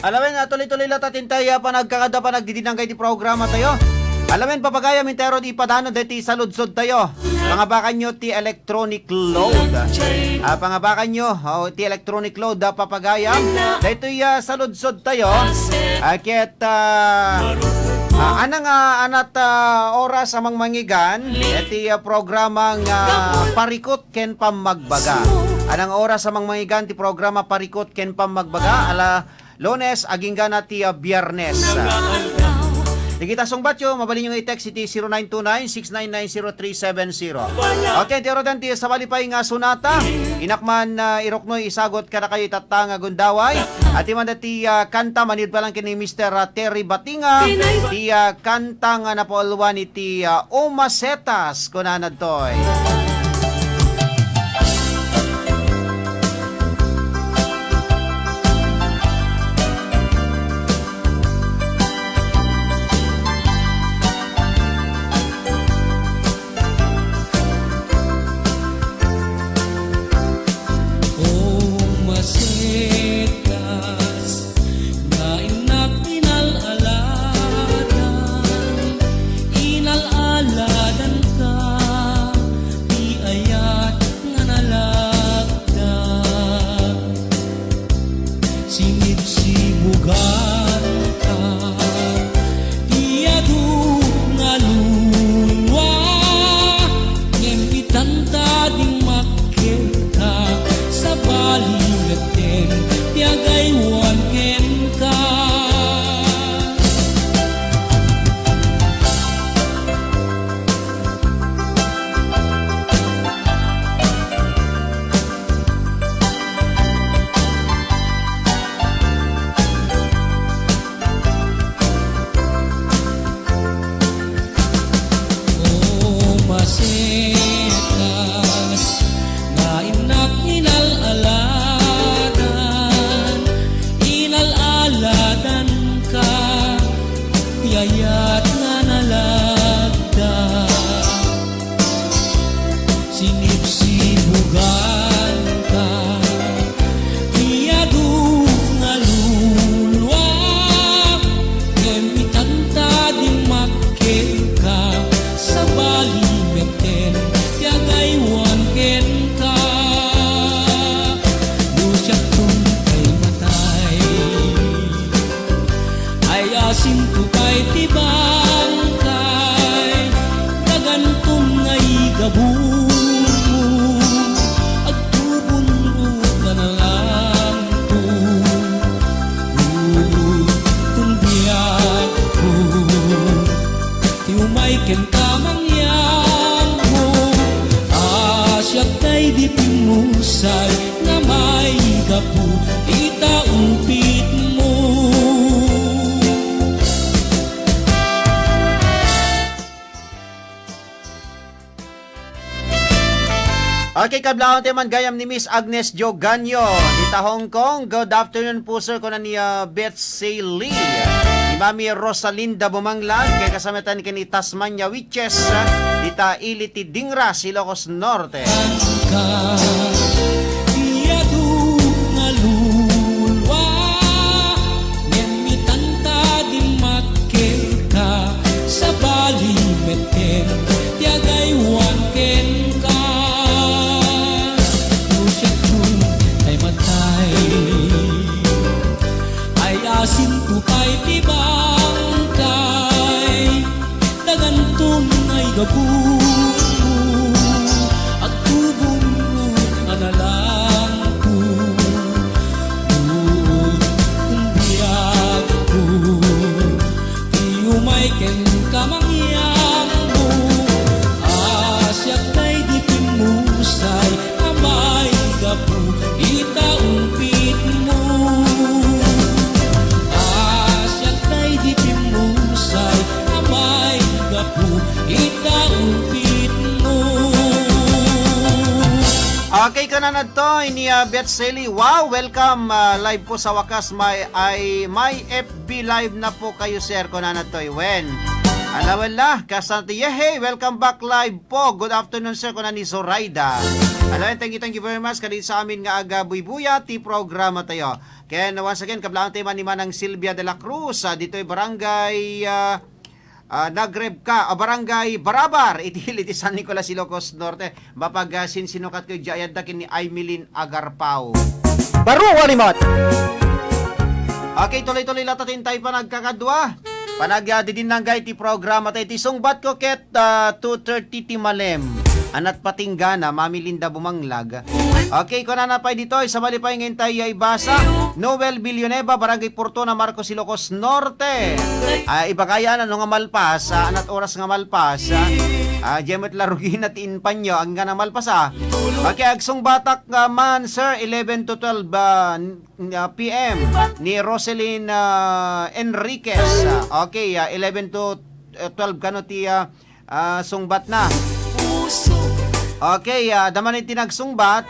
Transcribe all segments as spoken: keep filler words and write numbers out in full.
Alawen, ah, tuloy-tuloy latta ti intay, ah, panagkakada, panagdidinangga iti programa tayo. Alawen, papagayam, intay rod ipadanod daytoy saludsod tayo. Pangabakanyo ti electronic load. Ah, pangabakanyo, oh, ti electronic load, ah, papagayam. Daytoy, ah, saludsod tayo. Ah, ket, ah, ah, anang, ah, anat, ah, oras a mangmangigan, iti, ah, programang, ah, Parikot ken Pammagbaga. Anang oras a mangmangigan ti programa Parikot ken Pammagbaga? Ala Lunes, agingga na ti, ah, Biyernes. Dagita sungbatyo, mabalinyo nga i-text iti zero nine two nine, six nine nine, zero three seven zero. Okay, ti rodan ti sabali pay nga sonata. Innak man, ah, iruknoy, isagut kadakayo itatta nga gundaway. Ati man dati, ah, kanta, manipud pa lang ken ni Mister, ah, Terry Batinga. Ti, ah, kanta nga napauluan iti, ah, O Masetas, kunana ditoy. O masetas nga innak inal-aladan, inal-aladanka ti ayat nga nalagda. Sinipsibuganka ti adu nga lulua, ngem itanta dimmakkelka, sabali metten ti agaywan kenka. O masetas nga innak inal-aladan, inal-aladanka ti ayat nga nalagda. Sinipsibuganka ti adu nga lulua, ngem itanta dimmakkelka, sabali metten ti agaywan kenka. No siakton pay matay, ay asinto pay ti bangkay, daganton nga igabunmo, agtubonmo, panalangko. Uy, ton biagko, ti umay kenka mangyammo, a siak daydi pimmusay nga maigapu ita umpitmo. Okay, kablaon tayo man gayam ni Miss Agnes Joganyo, dita Hong Kong. Good afternoon po, sir, kuna ni, ah, Betsy Lee. Ni Mami Rosalinda Bumanglan, kay kasamatan ken ni Tasmania Witches, ah, dita Ili ti Dingras, Ilocos Norte. Ka, ti adu nga lulua, ngem itanta dimmakkelka, sabali metten ti agaywan kenka. No siakton tay matay, ay asinto pay ti bangkay, daganton nga igabunmo, agtubonmo, panalangko. Uy, ton biagko, ti umay kenka mangyammo, a siak daydi pimmusay a maigapu ita umpitmo. A siak daydi pimmusay a maigapu ita umpitmo. Okay, kunana ditoy ni, ah, Betsy Lee. Wow, welcome, ah, live po sa wakas. May, ay, may F B live na po kayo, sir. Kunana ditoy, wen. Ala, wala. Kasana ti, yehey, welcome back live po. Good afternoon, sir. Kuna ni Zoraida. Ala, thank you, thank you very much. Kadin sa amin nga aga buybuya, ti programa tayo. And once again, kablaantayo man ni Manang Silvia de la Cruz, ah, ditoy barangay, ah, ah, Nagrebka, ah, barangay Barabar, iti, iti San Nicolas, Ilocos Norte. Mapag, ah, sinsinukatko, idiay ayadda ken ni Aimelin Agarpao. Baro a limat. Okay, tuloy-tuloy latta ti intay panagkakadua. Panag, ah, didinnang iti programa tayo. Iti sungbatko ket, ah, two thirty ti malem. Anat patinggana, Mami Linda Bumanglag. Okay, kunana pay ditoy, sabali pay nga intay, ah, ibasa. Noel Villanueva, Barangay Fortuna, Marcos, Ilocos Norte. Ah, ibagaya na no nga malpas, ah, anat oras nga malpas, ah, ah, diay met la rugina ti inpanyo, angga na malpas, ah. Okay, agsungbatak, ah, man, sir, eleven to twelve, ah, n-, ah, P M ni Roselyn, ah, Enriquez. Ah, okay, ah, eleven to, eh, twelve kano ti, ah, ah, sungbat na. Okay, ah, adda man iti nagsungbat.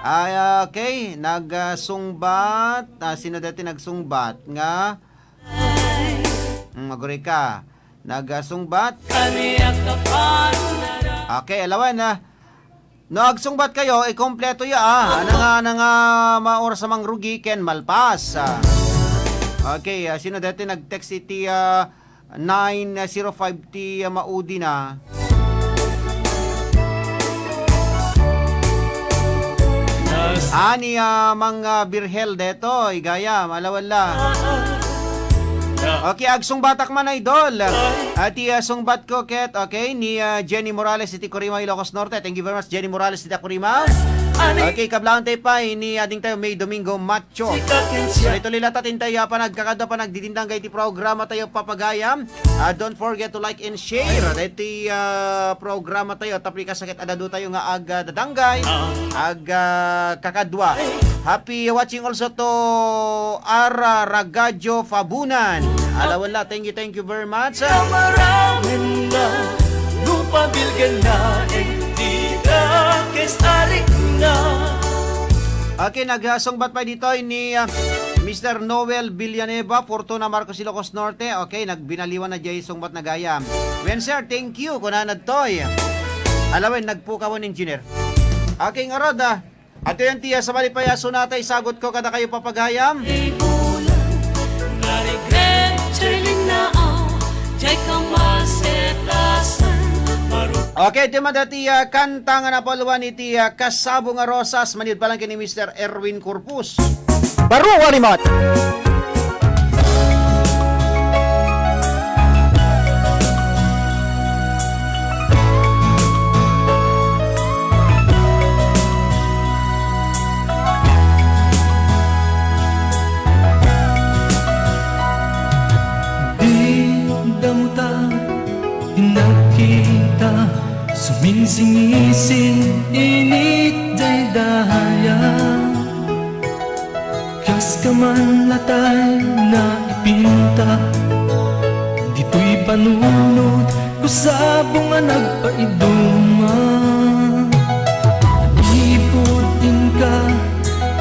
Ah, okay, nagsungbat. Ah, sino dati nagsungbat nga? Hmm, aguri ka. Nagsungbat. Okay, alawan, ah. No agsungbat kayo, ikompleto ya, ah. Nanga, nanga maoras a mangrugi ken malpas, ah. Okay, ah, sino dati nag-text iti, ah, nine zero five ti, ah, maudi na? Ani, ah, Mang, ah, Birhel detoy, gayam, alawan la. Okay, agsungbatak man, idol. Iti, ah, sungbat ko ket, okay, ni, ah, Jenny Morales iti Corima, Ilocos Norte. Thank you very much, Jenny Morales iti Corima. Okay, kablaantayo pay ni adingtayo May Domingo Macho. Tuloy-tuloy latta ti intay, ah, panagkakadua, panagdidindangga iti programa tayo, Papagayam. Ah, don't forget to like and share iti, ah, programa tayo. Tapno kasla ket adda dua tayo nga agdadanggay, ag, ah, kakadua. Happy watching also to Ara Ragadio Fabunan. Alawan la, thank you, thank you very much. Kamaraman na, lupa bilgan na, eh, di ka, kes arik na. Okay, nagsungbat pay ditoy ni, ah, Mister Noel Villanueva, Fortuna, Marcos, Ilocos Norte. Okay, nagbinaliwan na diay sungbat na gayam. Wen, sir, thank you, kunana ditoy. Alawen, nagpukawan, engineer. Okay, ngarud, ah, adtoy ti, ah, sabali pay a sonata, isagutko kadakayo, Papagayam. Ibulan, nga regret, Charlene Nao, jay kamasetasan, maru- Okay, adtoy man dati, ah, kanta nga napauluan iti, ah, Kasabo nga Rosas, maniud pa lang ken ni Mister Erwin Corpus. Baro a limat. Di damuta, di nagkita, suminsingisin init daydayan. Kas ka man latay naipinta, ditoy panunot, kusabong a nagpaiduma. Ipud inka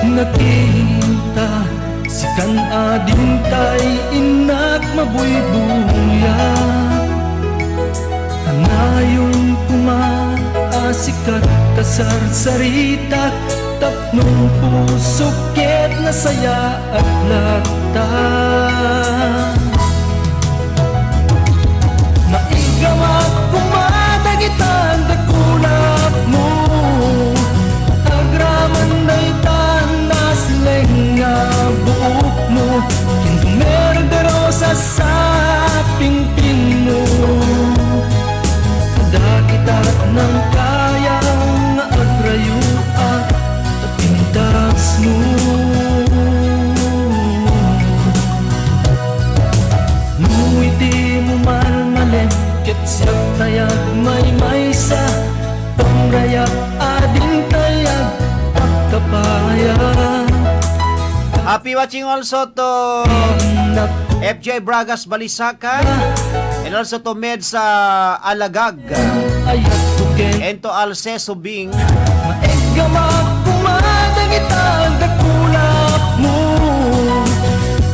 nakita, sikan adintay innak mabuybuya. Kanayon koma a sikat ta sarsaritak, tapno pusok ket nasayaat latta. Maigamak koma dagita dakulapmo, agraman dayta nasileng nga buokmo, ken dumerderos a sapingpingmo. Adda kita nangkaya nga agrayoak ta pintasmo. No iti mo malmalem ket siak tay agmaymaysa, pamrayak adintay agpakkapayan. Happy watching also to F J Bragas Balisacan, and also to Meds, ah, Alagag, and to Alceso Bing. Maeggamak koma dagita dakulapmo,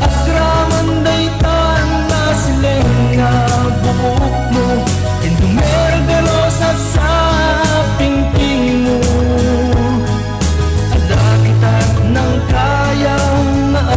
agraman dayta nasileng nga buokmo, ken dumerderos a sapingpingmo. Adda kita nangkaya nga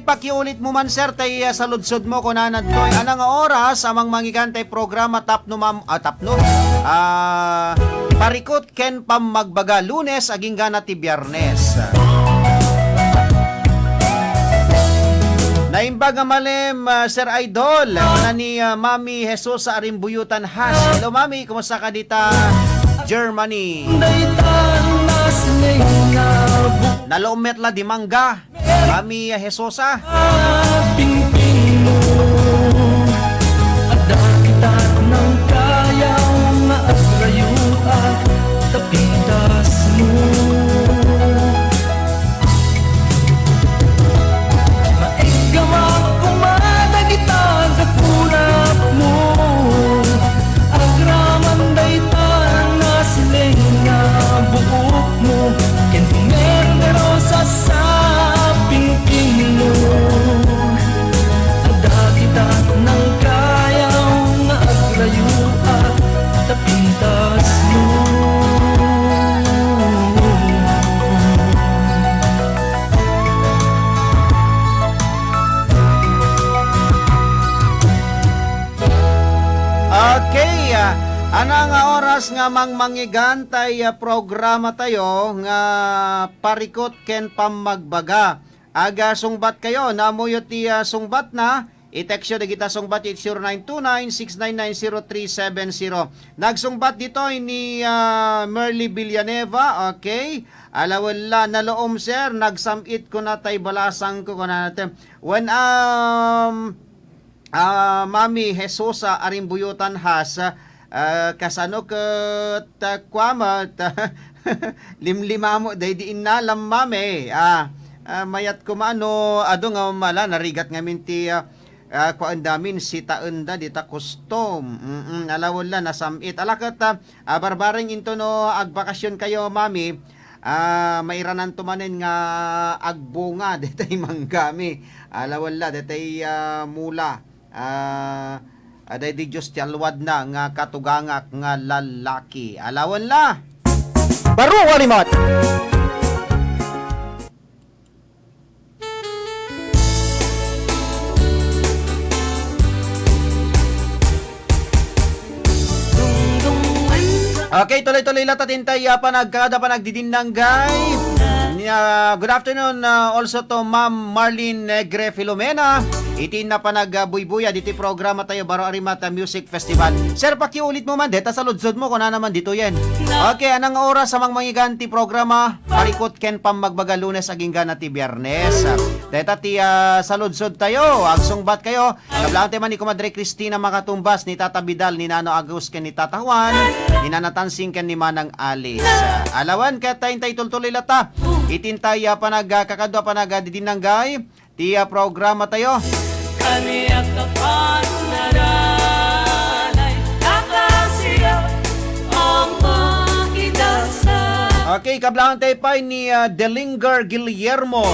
Pakiulit mo man, sir, tay, ah, saludsod mo, kunana ditoy. Anang nga oras a mangmangigan tay programa tapno mam-, ah, tapno? Ah, parikot ken pammagbaga, Lunes agingga na ti Biyernes. Naimbag nga malem, ah, Sir Idol, kuna ni, ah, Mami Jesus sa Arimbuyutan Has. Hello, Mami, kumusta ka dita Germany? Nalaom met la di mangga. Mami Jesusa. Pingping mo, adda kita nang kayaw nga agrayoak, tapintas mo. Maiggamak koma dagita dakulap mo. Agraman dayta nasilen nga buok mo, ken pumer de rosas sa pingping mo. Adda kita nang kayaw nga agrayoak, tapintas mo. Okay, ah, ana nga oras nga mangmangigan tay, ah, programa tayo nga parikot ken pammagbaga. Aga sungbat kayo, namuyo ti, ah, sungbat na, i-text yo dagita sungbat iti zero nine two nine six nine nine zero three seven zero. Nagsungbat ditoy ni, ah, Merly Villanueva, okay? Alawella, naloom, sir, nagsam-it ko na tay balasang ko, kunana te. When, um, Ah, Mami Jesus, ah, Arimbuyutan Has, ah, kasano ket, ah, kua met, limlimamo daydi innalam, Mami. Ah, ah, mayat koma no adu nga mala, narigat ngamin ti, ah, ah, kuaendamin, sitaenda dita kustom. Mm-mm, alawella, nasam-it. Ala ket, ah, ah, barbareng into no agbakasyon kayo, Mami, ah, mairananto manen nga agbunga detay manggami. Alawella, detay, ah, mula. Ah, adda idi Dios ti alwadna nga katugangak nga lallaki. Alawen la! Baro a limat! Okay, tuloy-tuloy la ta tintay, ah, panagkada panagdidinanggay. Ni, ah, good afternoon, ah, also to Ma'am Marlene Negre Filomena. Iti inna panag, ah, buybuya diti programa tayo, Baro a Rimat, ah, Music Festival. Sir, pakiulit mo man, deta sa ludsod mo, kuna naman dito yan. Okay, anang oras sa mangmangigan ti programa? Parikot ken pammagbaga Lunes, agingga na ti Biyernes. Deta ti, ah, sa ludsod tayo, agsungbat kayo. Kablaantayo man ni Kumadre Cristina Makatumbas, ni Tata Vidal, ni Nano Agus, ken ni Tata Juan, ni Nana Tansing, ken ni Manang Alice. Alawan, ket ta intay tultuloy la ta. Iti intay, ah, panag, ah, kakadua panag, ah, didinanggay ti, ah, programa tayo. Kaniak a panaralay, kakasiak a makidasa. Okay, kablaantayo pay ni, ah, Delinger Guillermo.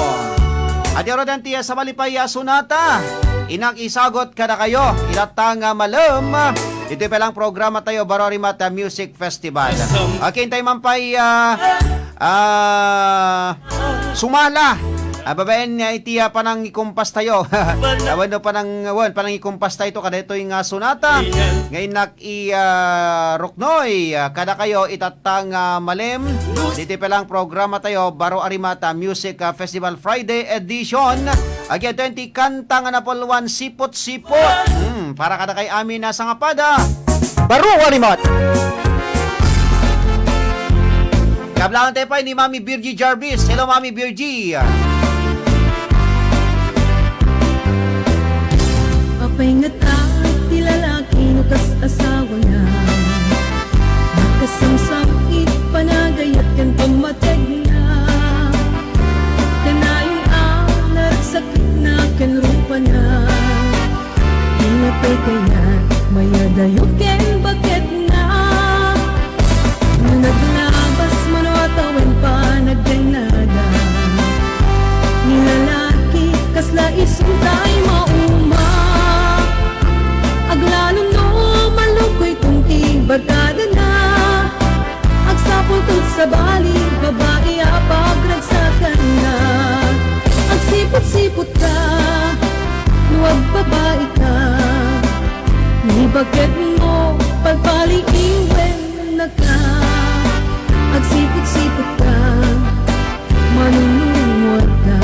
Adi aro den ti, ah, sabali pay, ah, sonata. Inak isagot kadakayo, itatta nga malem. Iti pay lang programa tayo, Baro a Rimat, ah, Music Festival. Okay, intay man pay, ah, ah, sumala. Ah, babaen nga iti, ah, panangikumpas tayo. Awan no panang, awan, panangikumpas tayo to, kada itoy nga sonata. Nga inak i, ah, ruknoy, ah, kadakayo itatta nga malem. Diti pay lang programa tayo, Baro a Rimat, ah, Music, ah, Festival Friday Edition. Again, twenty kanta nga napuluan, sipot-sipot. Hmm, para kadakay amin a sangapada. Baro a Rimat! Kablaantayo pay ni Mami Virgie Jarvis. Hello, Mami Virgie. Apay ngata ti lalaki no kas asawana? Makasamsam-it panagayat ken pammategna. Kanayon a naragsakna ken rupana. Ti napay kayat, mayadayo ken baketna. No naglabas mano a tawen panagdaynada, ni lalaki, kasla isunta a mauma. Aglalo no malukuyton ti barkadana. Agsapulto ti sabali, babai a pagragsakanna. Agsipot-sipot ka, Baketmo, pagpaliiwennaka, agsiput-siputka, manunurunguarka.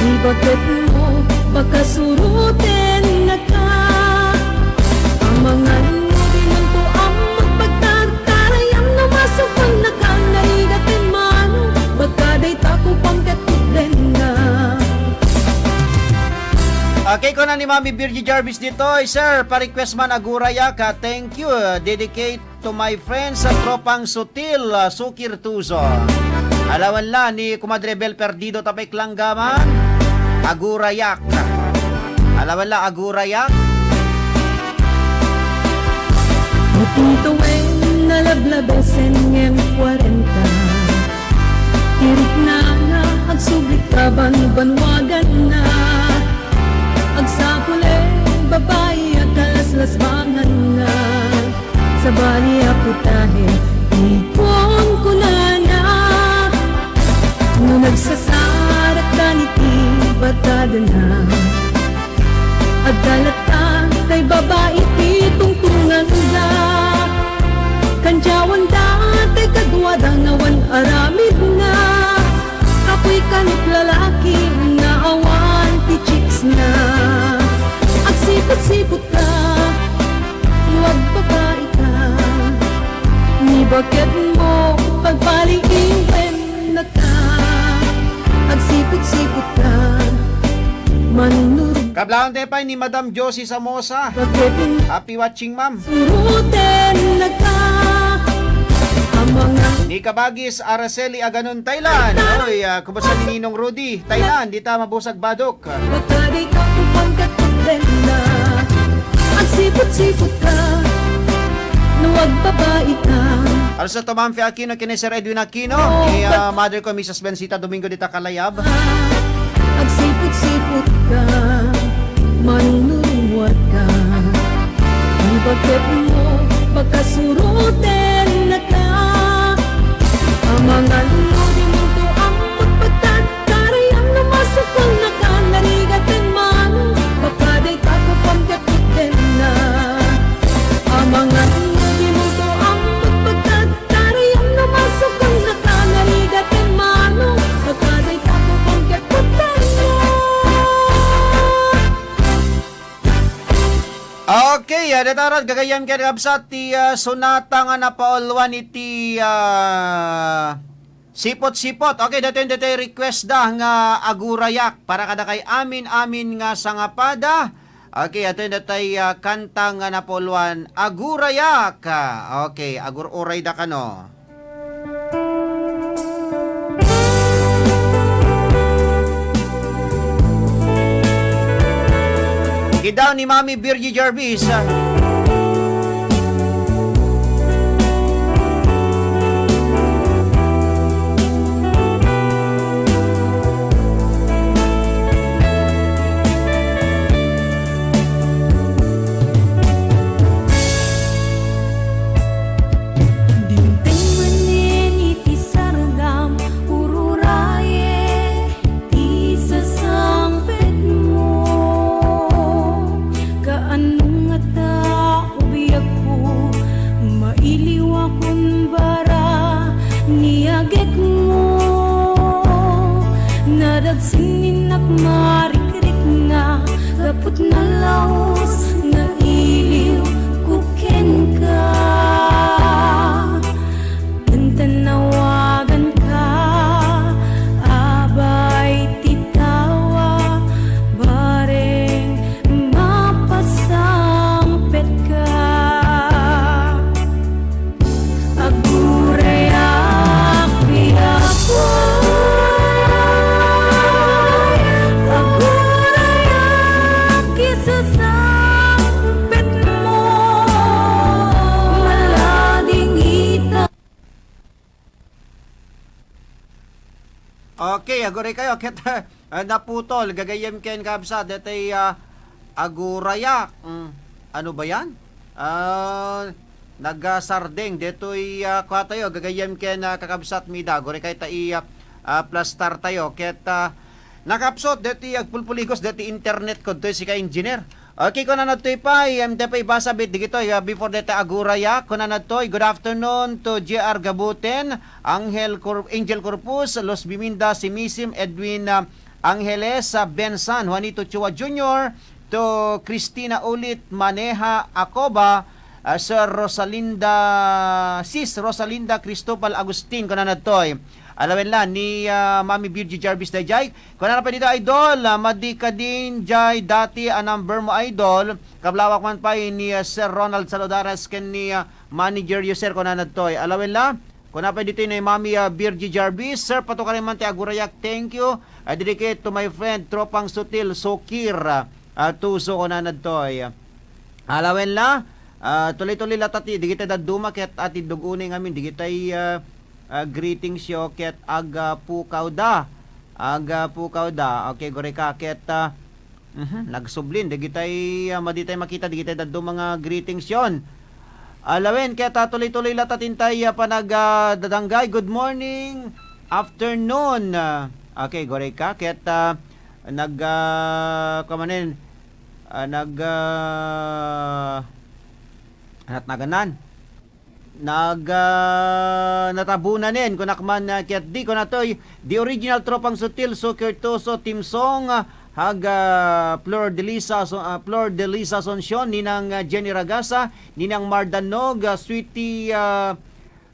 Ni baketmo, pakasurotennaka. Amangan no dinto ammo pagtartarayam no masukonnaka, narigat ken mano, baka dayta kupam ket kutdenna. Okay, kuna ni Mami Virgie Jarvis ditoy, "Sir, pa-request man Agurayak, ah, thank you. Dedicate to my friends sa tropang Sutil, ah, Sukir Tuzo." Alawan la ni Kumadre Bel Perdido, tapay Klanggaman. Agurayak. Alawan la, Agurayak. Natitawen, nalablabesen ngem kwarenta. Ti riknana, agsubli kabanbanwaganna. Agsapul a babai a kalaslasbanganna. Sabali a putahe, ti kunkunana. No nagsasarakdan iti barkadana, adda latta tay babai ti tungtunganda. Kandiawanda tay kaduada nga awan aramidna. Kapuy kano ti lalaki nga awan ti chicksna. Agsiput-siputka, no agbabaika. Ni baketmo, pagpaliiwennaka. Agsiput-siputka, manunurunguarka. Kablaantayo pay ni Madam Josie Samosa. Baketmo, happy watching, ma'am. Surotennaka. Amangan. Ni Kabagis Araceli Aganon, Thailand. Oy, ah, kumusta ni Ninong Rudy? Thailand, dita mabusag badok. Baka dayta kupam ket kutdenna. Agsiput-siputka, no agbabaika. Alas to, Ma'am Fe Aquino, ken ni Sir Edwin Aquino, ni, ah, mother ko, Missus Bensita Domingo dita Kalayab. Agsiput-siputka, manunurunguarka. Ni baketmo, pakasurotennaka. Amangan no dinto ammo pagtartarayam no masukonnaka, narigat ken mano, baka dayta kupam ket kutdenna. Amangan no dinto ammo pagtartarayam no masukonnaka, narigat ken mano, baka dayta kupam ket kutdenna. Okay, ah, dayta rat gagayyem ken kabsat ti, ah, sonata nga napauluan iti, ah, Sipot-sipot. Okay, daytoy, daytoy request da nga Agurayak para kadakay amin-amin nga sangapada. Okay, daytoy, daytoy, ah, kanta nga napauluan, Agurayak. Ah, okay, agur-uray da kano. Kiddaw ni Mami Virgie Jarvis. Dimteng manen iti sargam, ururaye ti sasangpetmo. Kaano ngata ubiagko, mailiwakon bara ni agekmo. Nadagsen innak marikrikna, gapu ta nalaus nga iliwko kenka. Enten awaganka, abay ti tawa, bareng mapasangpetka. Agurayak, biag ko. Agurayak, isasangpetmo. Malading ita. Okay, aguray kayo. Ket, ah, naputol. Gagayyem ken kabsat, detoy, ah, agurayak. Mm, ano ba yan? Ah, nagasardeng. Detoy, ah, kua tayo. Gagayyem ken, ah, kakabsat mida. Aguray kayo ta i, ah, ah, plastar tayo. Ket, ah, nakapsot, detoy agpulpuligos, detoy internet ko. Detoy sika engineer. Okay, kunana toy pay, em, dayta pay ibasa bit digitoy, ah, before dayta agurayak, kunana toy, "Good afternoon to J R Gabuten, Angel Cor-, Angel Corpus, Luz Biminda, Simisim, Edwin, ah, Angeles, ah, Bensan, Juanito Chua Junior, to Christina Ulit, Maneha Acoba, ah, Sir Rosalinda, Sis Rosalinda Cristobal Agustin, kunana toy." Alawen la ni, ah, Mami Virgie Jarvis dayjay. Kunana pay dita, Idol, ah, madi kadin jay dati a number mo, Idol. Kablawak man pay ni, ah, Sir Ronald Saludares ken ni, ah, Manager User, kunana toy. Alawen la, kuna pay ditoy ni Mami, ah, Virgie Jarvis, "Sir, patukaren man ti agurayak. Thank you. I dedicate to my friend, Tropang Sutil, Sokir, ah, ah, Tuso," kunana toy. Alawen la, ah, tuloy-tuloy la ta ti, digiti dadduma ket ati duguni ngamin, digitay, ah, ah, greetings yo ket agpukawda. Agpukawda. Okay, gurika ket, ah, mhm, nagsublin, digitay, ah, maditay makita, digitay dadduma nga greetings yon. Alawen ket, ah, tuloy-tuloy la ta tintay, ah, panag, ah, dadanggay. Good morning, afternoon. Ah, okay, gurika ket, ah, nag, ah, kamanen, ah, nag, ah, anat naganan. Nag, ah, natabunanen, kunak man, ah, ket di, kunatoy, the original Tropang Sutil, Soccer Toso, Team Song, ah, hag, ah, Flor Delisa, so, ah, Flor Delisa Asuncion, Ninang, ah, Jenny Ragasa, Ninang Mardanog, ah, Sweetie, ah,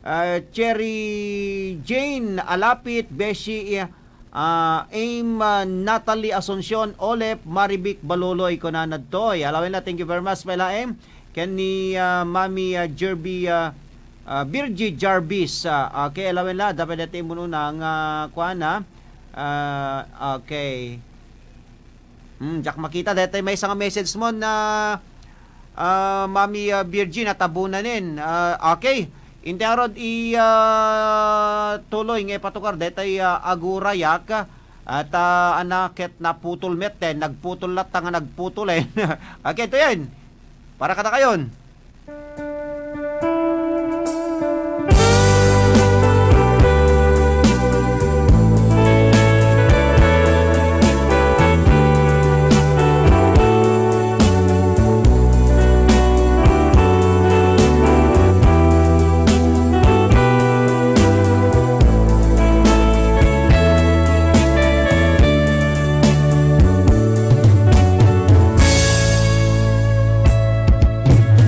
ah, Cherry Jane Alapit, Beshi, ah, ah, Aim, ah, Natalie Asuncion, Olep, Marivic Baluloy, kunana ditoy. Alawen la, thank you very much, pay laeng. Ken ni, ah, Mami, ah, Jerby, ah, ah, Virgie Jarvis, ah, okay, alawen la, dapat dati imununa nga kuana. Ah, okay. Hmm, diak makita. Daytoy maysa nga message mo na, ah, Mami, ah, Virgie, natabunanen. Ah, okay. Inti arod i, ah, tuloy nga ipatukar daytoy, ah, agurayak. At, ah, ana ket naputol met, eh. Nagputol latta nga nagputol, eh. Okay, ito yan. Para kadakayon.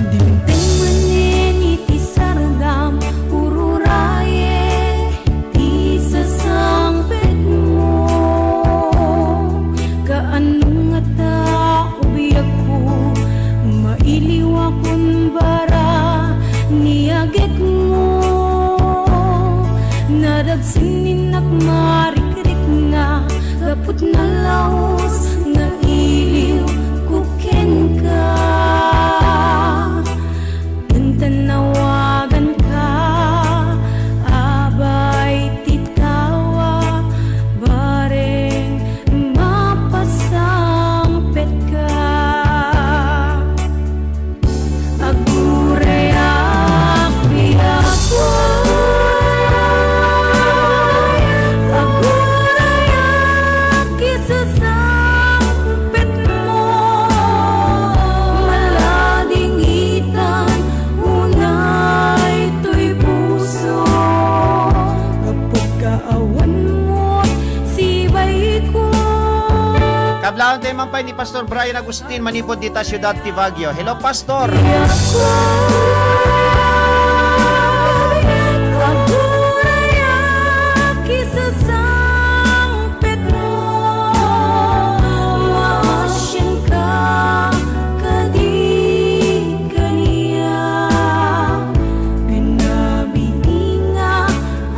Dimteng manen iti sardam, ururaye ti sasangpetmo. Kaano ngata ubiagko, mailiwakon bara ni agekmo. Nadagsen ni nakmarikrikna, gapu ta nalaus nga iliwko kenka. Ngem ta nawaganka, abay ti tawa, bareng mapasangpetka. Agurayak, biag ko. Agurayak, isasangpetmo. Maladingitan, unay toy puso. Gapu ta awan mo, sibayko. Kablawan tayo man pay ni Pastor Brian Agustin manipud dita siudad ti Baguio. Hello, Pastor.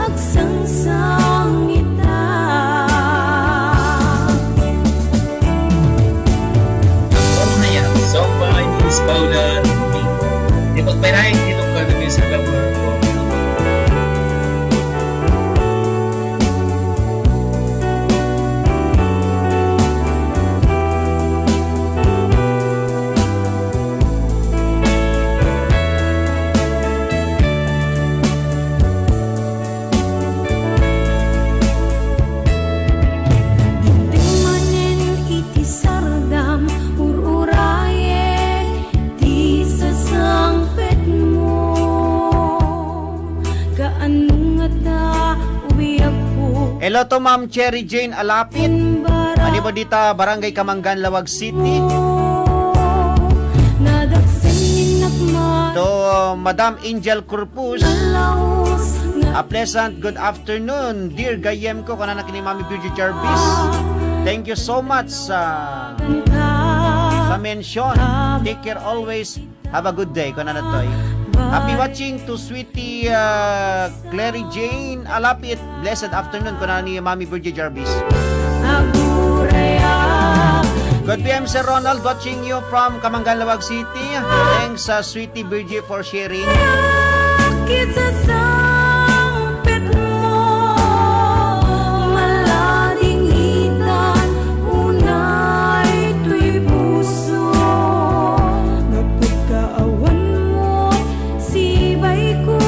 Agsangsang ita. Ako na yan. Song by Miss Paula Rubin. Di pagpayrayan, di itong gagawin sa gabang. Dimteng manen iti sardam, ur-uraye Hello to Ma'am Cherry Jane Alapit. Manipud dita Barangay Kamangan, Laoag City. To Madam Angel Corpus. A pleasant good afternoon, dear gayyem ko, kunana ken ni Mami Virgie Jarvis. Thank you so much sa, sa mention. Take care always. Have a good day, kunana toy. Happy watching to Sweetie, uh, Clary Jane Alapit. Blessed afternoon, kunana ni Mami Virgie Jarvis. Good P M, Sir Ronald, watching you from Kamangan, Laoag City. Thanks, uh, Sweetie Virgie, for sharing. Sibay ko,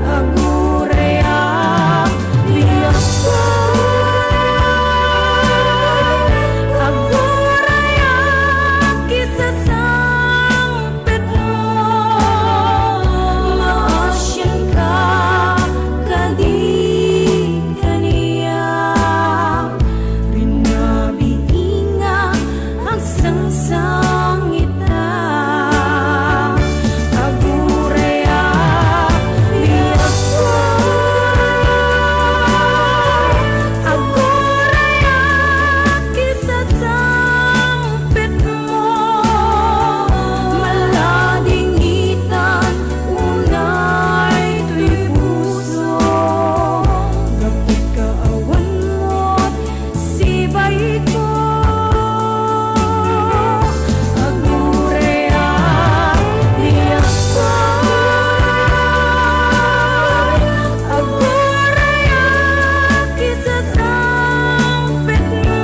agurayak, biag ko. Agurayak, isasangpet mo, maasian ka, kadi kaniak. Rinabiinga, agsangsang ita. Agurayak, biag ko. Agurayak, isasangpet mo. Maladingitan, unay toy puso. Gapu ta awan met sibay ko. Agurayak, biag ko. Agurayak, isasangpet mo.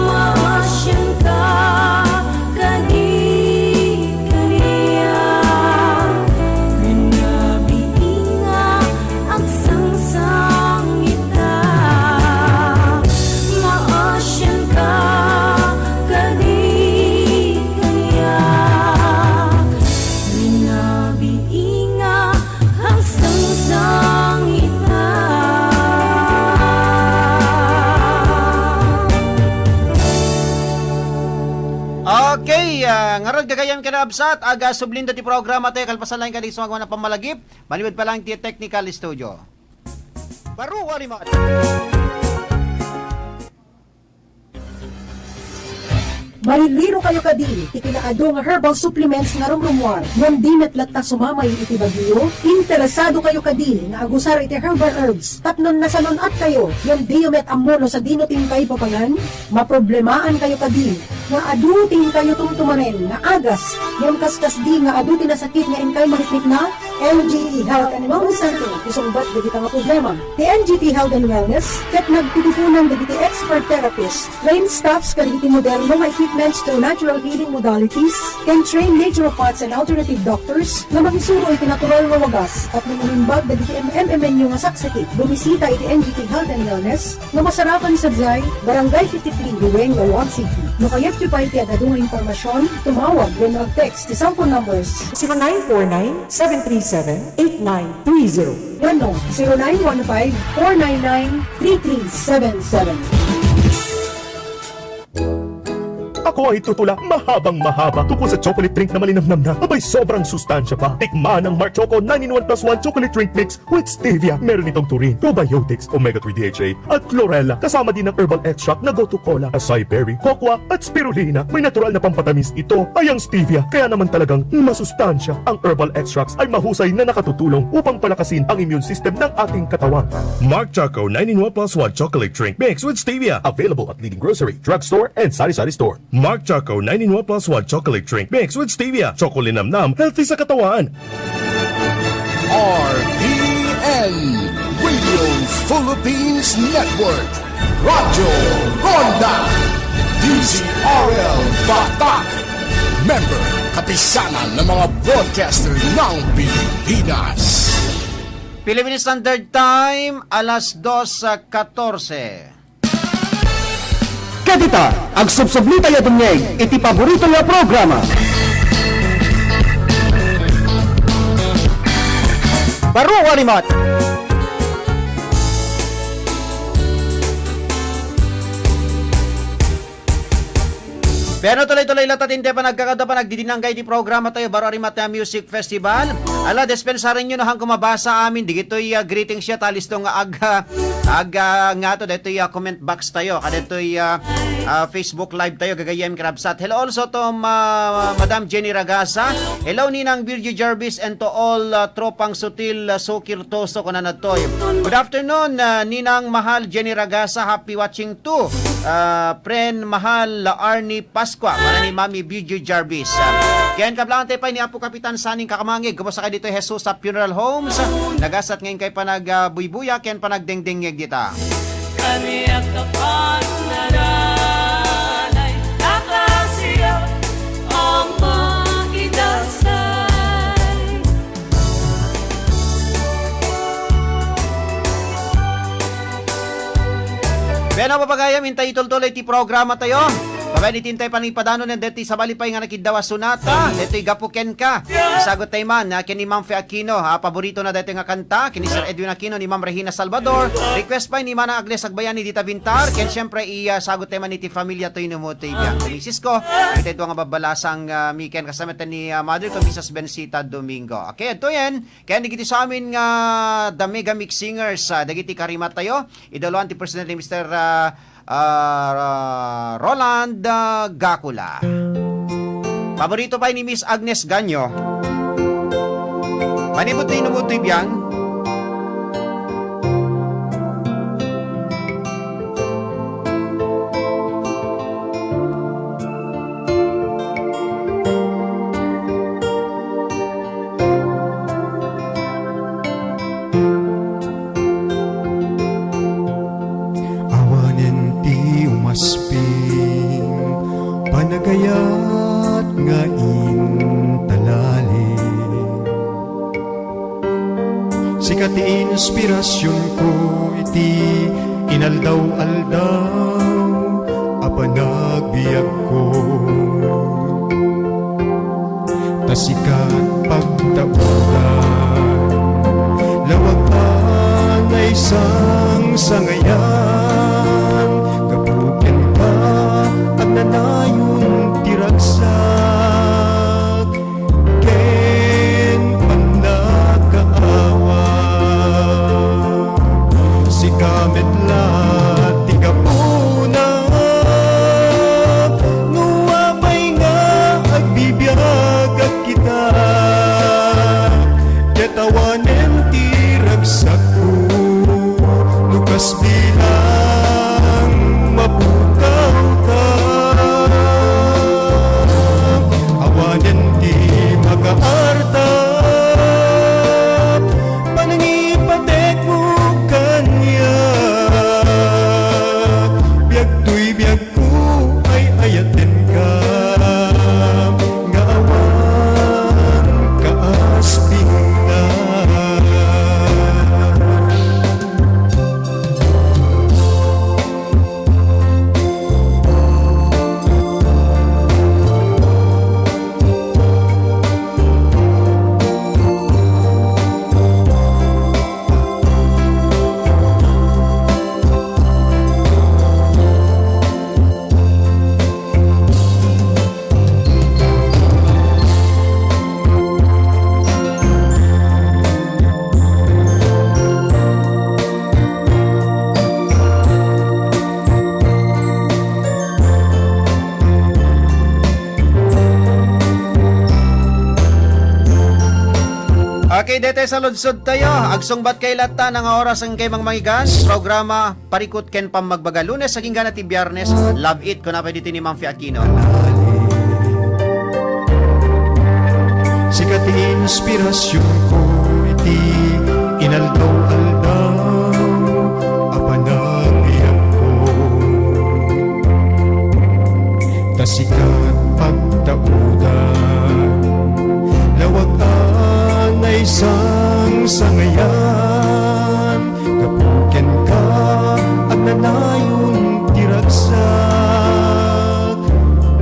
Maasian ka, kadi kaniak. Rinabiinga, agsangsang ita. Maasian ka, kadi kaniak. Rinabiinga, agsangsang ita. Okay, ah, ngarud, gagayyem ken naabsat, aga sublinda ti programa tayo, kalpasan lang kadi sumagawa na pammalagip, manipud pa lang ti technical studio. Baro a limat. Maririro kayo kadi ti kinaadu nga herbal supplements nga rumrumuar ngem di met latta sumamay iti bagyo? Interesado kayo kadi nga agusar iti herbal herbs tapno nasalun-at kayo ngem diyo met ammo no sadino ti inkay papangan? Maproblemaan kayo kadi nga adu ti inkayo tumtumanen nga agas ngem kaskasdi nga adu ti nasakit nga inkay mariknana? N G T Health and Wellness Center ti sungbat dagita nga problema. Ti N G T Health and Wellness ket nagtitipunan dagiti expert therapists, trained staffs kadagiti moderno nga equipments through natural healing modalities, ken trained naturopaths and alternative doctors nga mangisuro iti natural nga wagas tapno umimbag dagiti M M M N U nga saksakit. Bumisita iti N G T Health and Wellness nga masarakan sadiay, Barangay fifty-three, Lueng, Laoag City. No kayatyo pay ti agadu nga impormasyon, tumawag wenno mag-text ti cellphone numbers zero nine four nine, seven three seven, eight nine three zero wenno zero nine one five, four nine nine, three three seven seven. Ako ay tutula, mahabang mahaba, tungkol sa chocolate drink na malinamnam na. Abay, sobrang sustansya pa. Tikman ang Mark Choco nine in one plus one Chocolate Drink Mix with Stevia. Meron itong taurine, probiotics, omega three D H A, at chlorella. Kasama din ang herbal extract na gotu kola, acai berry, cocoa, at spirulina. May natural na pampatamis ito ay ang stevia. Kaya naman talagang masustansya. Ang herbal extracts ay mahusay na nakatutulong upang palakasin ang immune system ng ating katawan. Mark Choco nine in one plus one Chocolate Drink Mix with Stevia. Available at leading grocery, drugstore, and sari-sari store. Mark Choco nine in one plus one Chocolate Drink Mix with Stevia. Choco Linamnam, healthy sa katawan. R P N, Radio Philippines Network, Radyo Ronda, D Z R L Batak, member, Kapisanan ng mga Broadcaster ng Pilipinas. Philippine Standard Time, alas dos katorse. Ket ita, agsubsublitayo a dumngeg iti paborito nga programa. Baro a Rimat. Pero tuloy-tuloy latta ti panagkakadua, panagdidinanggay ti programa tayo, Baro a Rimat nga Music Festival. Ala, dispensarenyo no han ko mabasa amin, digitoy, ah, greetings ya, ta listo nga ag-, ah, ag-, ah, ngato, daytoy, ah, comment box tayo, kadaytoy, ah, ah, Facebook Live tayo, gagayyem, Krabsat. Hello also to, ma-, Madam Jenny Ragasa. Hello, Ninang Virgie Jarvis, and to all, ah, Tropang Sutil, ah, Sukir Toso, kunana toy. Good afternoon, ah, Ninang Mahal Jenny Ragasa. Happy watching too, ah, friend Mahal, ah, Arnie Pascua, para ni Mami Virgie Jarvis. Ah, ken kablaantayo pay ni Apo Kapitan Saning Kakamangig, kumusta ka ditoy Jesus sa Funeral Homes? Nagasat ngayon kay panag, ah, buybuya, ken panagdengdengngeg dita. Kaniak a pagnalanay, akasya a maidasay. Bueno, papagayam, intay itultuloy ti programa tayo. Babaen iti intay panipadanon, and deti sabali pay nga nakiddaw a sonata, deti gapu kenka. Isagot tayo man, ah, ken ni Ma'am Fe Aquino, ah, paborito na daytoy nga kanta, ken ni Sir Edwin Aquino, ni Ma'am Regina Salvador. Request pay ni Manang Agnes Agbayani dita Bintar, ken siyempre, isagot tayo man iti familia toy no mo toy biag. Misis ko, iti dua nga babbalasang, ah, mi ken kasama tayo ni, ah, mother ko, Missus Bensita Domingo. Okay, adtoyen, ken digiti sa amin nga The Mega Mix Singers, ah, dagiti karimat tayo, idaloan ti president ni Mister, ah, ah, Roland, ah, Gacula. Paborito pay ni Miss Agnes Ganyo. Manipud ti inumod toy biag. Awanen ti umasping, panagayat nga intalalim. Sika ti inspirasionko iti inaldaw-aldaw a panagbiagko. Ta sika pagtaudan, lawag a naisangsangayan, gapu kenka, agnanayon ti ragsak ken pannakaawat. Sika met la ti gapuna no apay nga agbibiagak ita, ket awanen ti ragsakko no kasdiay lang mapukawka. Awanen ti makaarta, panangipatekmo kaniak, biag toy biag ko ay ayatenka, nga awan kaaspingna. Okay, dete sa ludsod tayo. Agsungbat kay latta nga oras ang kay Mang Mangigan. Programa Parikut ken Pammagbaga, Lunes agingga ti Biyernes. Love It, kuna pay ditoy ni Ma'am Fe Aquino. Sika ti inspirasionko iti inaldaw-aldaw a panagbiagko. Ta sika pagtaudan, lawag a naisangsangayan, gapu kenka, agnanayon ti ragsak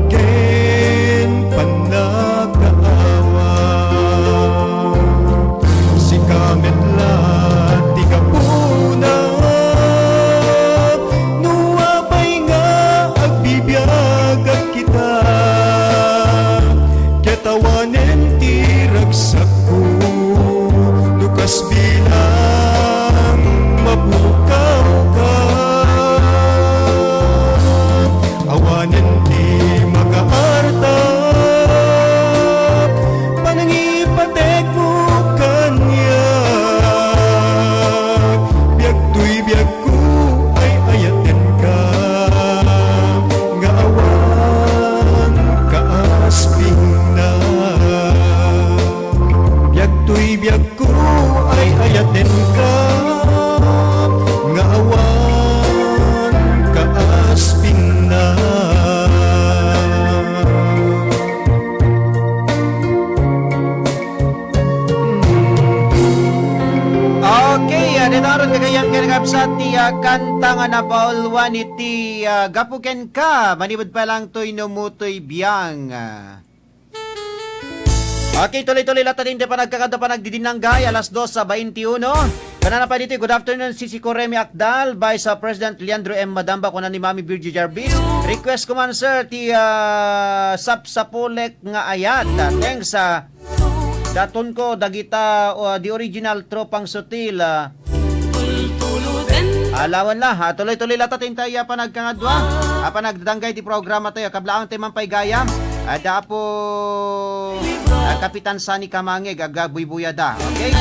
ken pannakaawat. Sika met Ti makaartap, panangipatekmo kaniak. Biag toy biagko, ay-ayatenka, nga awan kaaspingna. Biag toy biag ko, ay-ayatenka, nga awan kaaspingna. Okay, ah, dita ngarud gagayyem ken kabsat ti, ah, kanta nga napauluan iti, ah, Gapu Kenka, manipud pa lang toy no mutoy biang. Okay, tuloy-tuloy latta ti panagkakadua, panagdidinanggay, alas dos a baintiuno. Kunana pay ditoy, "Good afternoon, Sisi Ko Remy Akdal, Vice President Leandro M. Madamba," kuna ni Mami Virgie Jarvis. "Request ko man, sir, ti, ah, Sapsapulek nga ayat." Ah, thanks, ah, daton ko, dagita, ah, the original Tropang Sutil, ah, Alawan la, ha, tuloy-tuloy latta ti intay a panagkakadua. A panagdanggay ti programa tayo. Kablaawanta man pay gayam. Adda Apo, ah, Kapitan Sani Kamangeg, agbuybuyada. Okay?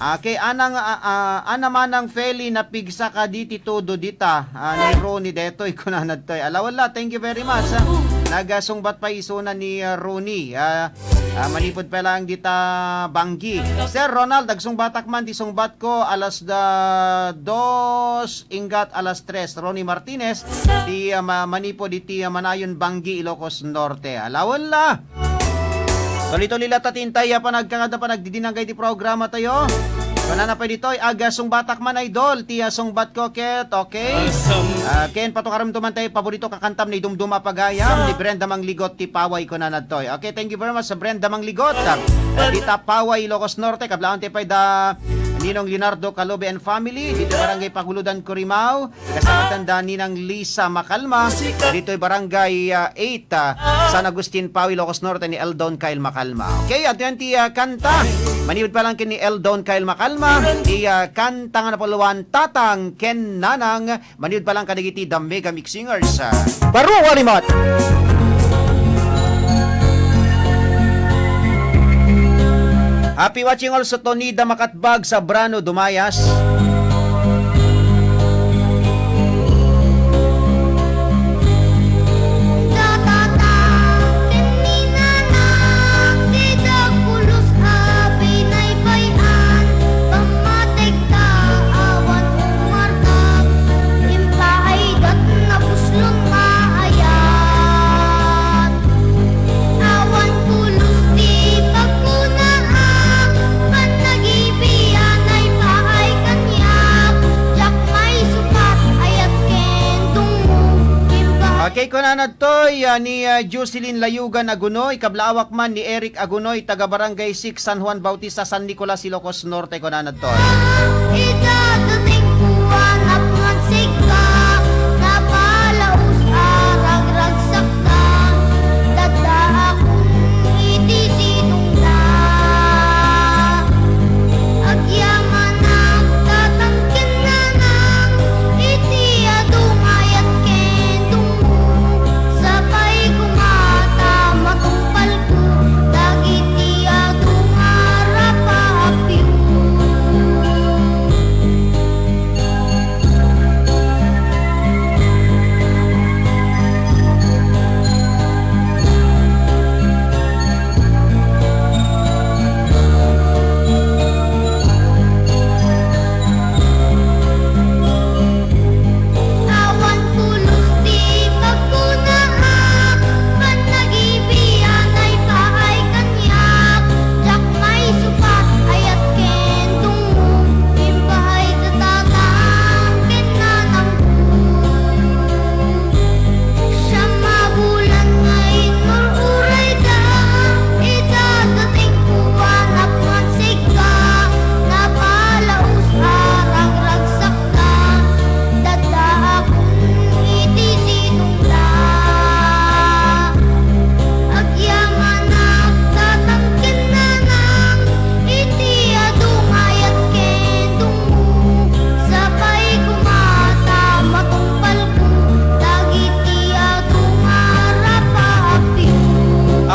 Okay, anang, ah, ah, ana manang Feli, napigsa kadi ti todo dita, ah, ni Ronnie detoy, kunana ditoy. Alawan la, thank you very much, ah. Nagasungbat pay isuna ni, ah, Ronnie. Ah, Ah, manipud pa lang dita banggi. Sir Ronald, agsungbatak man ti sungbat ko alas da-, dos inggat alas tres. Ronnie Martinez, ti, ah, ma-, manipud iti, ah, Manayon Banggi, Ilocos Norte. Alawan la. Tuloy-tuloy latta ti intay a panagkakadua, panagdidinanggay ti programa tayo. Kunana pay ditoy, aga sungbatak man, idol, ti, ah, sungbat ko ket, okay? Ah, ken patukaram to man tayo, paborito kakantam ni Dumduma Pagayam, ni Brenda Mangligot ti Paway, kunana ditoy. Okay, thank you very much sa Brenda Mangligot. Ah, dita Paway, Ilocos Norte, kablaawanta pay da Ninong Leonardo Calobe and family, dito Barangay Paguludan, Corimao. Kasapulan da Ninang Lisa Macalma, ditoy Barangay, ah, eight, ah, San Agustin, Paway, Ilocos Norte, ni Eldon Kyle Macalma. Okay, adtoy ti, ah, kanta. Manipud pa lang ken ni Eldon Kyle Macalma, ti, ah, kanta nga napauluan, Tatang ken Nanang, manipud pa lang kadagiti The Mega Mix Singers, ah. Baro a limat. Happy watching also to Nida Makatbag, Sabrano Dumayas. Impaaydat na puslon nga ayat. Awan pulos ti pagkunaak, panagipian ay paay kaniak, diak maisupat ayat ken dungmo, impaay. Okay, kunana ditoy, ah, ni, ah, Jocelyn Layugan Agunoy, kablaawak man ni Eric Agunoy, taga Barangay six, San Juan Bautista, San Nicolas, Ilocos Norte, kunana ditoy. Idadating ko anak ngan sigka, napalaus a ragragsakda, daddaakon iti sidongda. Agyamanak, Tatang ken Nanang, iti adu nga ayat ken dungmo, sapay koma ta matungpalko dagiti adu nga rapaapyo.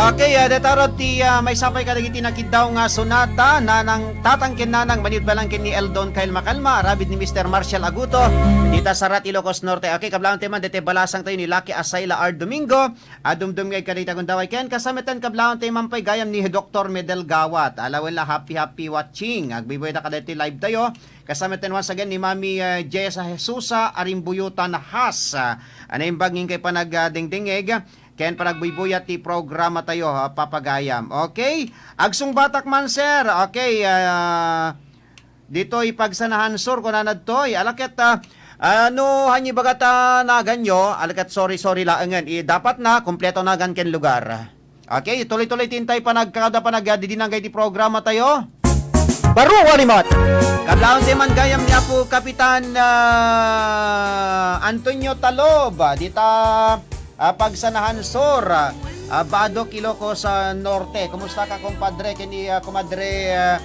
Okay, ah, deta rod ti, ah, maisapay kadagiti nakiddaw nga sonata, Nanang, Tatang ken Nanang, maniud balang ken ni Eldon Kyle Makalma, aramid ni Mister Marshall Aguto, dita Sarat, Ilocos Norte. Okay, kablaantayo man, deti balasang tayo ni Lucky Asayla R. Domingo, ah, dumdumngeg kadagiti gundaway ken kasamitan, kablaantayo man pay gayam ni Doktor Medel Gawat. Ala, well, ah, happy, happy watching. Agbuybuya kadagiti live tayo. Kasamitan once again ni Mami, ah, Jessa Jesusa, Arimbuyo, Tanahas. Ah, naimbag ngem kay panag, ah, dingdingeg. Ken panagbuybuyat ti programa tayo, ah, papagayam. Okay? Agsungbatak man, sir. Okay, ah, ditoy Pagsanahan Sur, kunana ditoy. Ala ket, ah, ah, no, ania ibaga ta naganyo, ala ket sorry, sorry laengen. I, dapat na, kompleto nagan ken lugar. Okay, tuloy-tuloy ti intay panagkada panagdidinanggay ti programa tayo. Baro a limat! Kablaantayo man gayam ni Apo Kapitan, ah, Antonio Talob, ah, dita, ah, Pagsanahan Sur, ah, Badoc, Ilocos, ah, Norte. Kumusta ka, kumpadre? Ken ni, ah, kumadre, ah,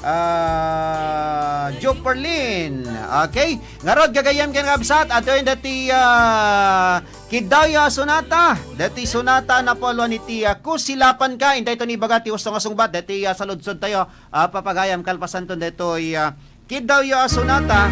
ah, Joperlin. Okay? Ngarud, gagayyem ken kabsat, adtoy dati, ah, kiddawyo a sonata. Dati sonata napalwan iti, ah, Kusilapan Ka. Intay to ni baga ti usto nga sungbat. Dati, ah, saludsod tayo. Ah, papagayam kalpasanton daytoy, ah, kiddawyo a sonata.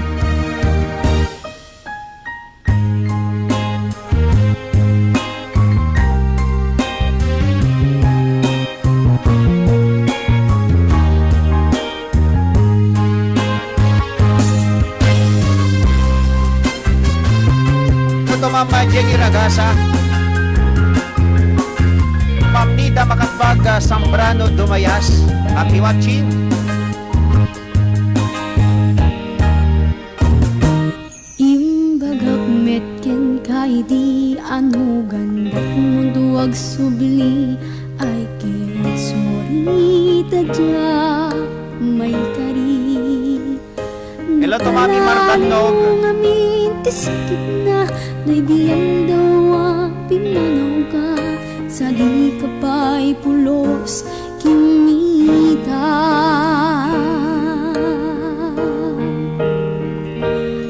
Ito, Mama Jenny Ragasa. Ma'am Nida Makatbag, ah, Zambrano Dumayas. Happy watching. Imbagak met kenka idi anugandak mudo agsubli, ay ket sorry ta dia maikari. Hello to Mami Martannog. Nagpalano ngamin ti sakitna, daydi aldaw a pimmanawka, sadika pay pulos, Kinita.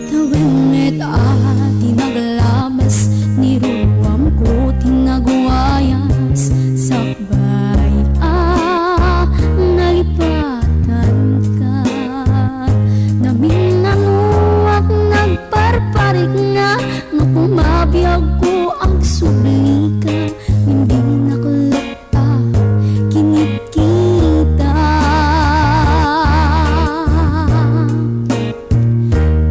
Tawen met a ti naglabas, ni ruamko ti nagwayas, sakbay a nalipatanka. Naminnanoak nagparparikna, no kumabiagko agsublika, ngem dinak latta kinitkita.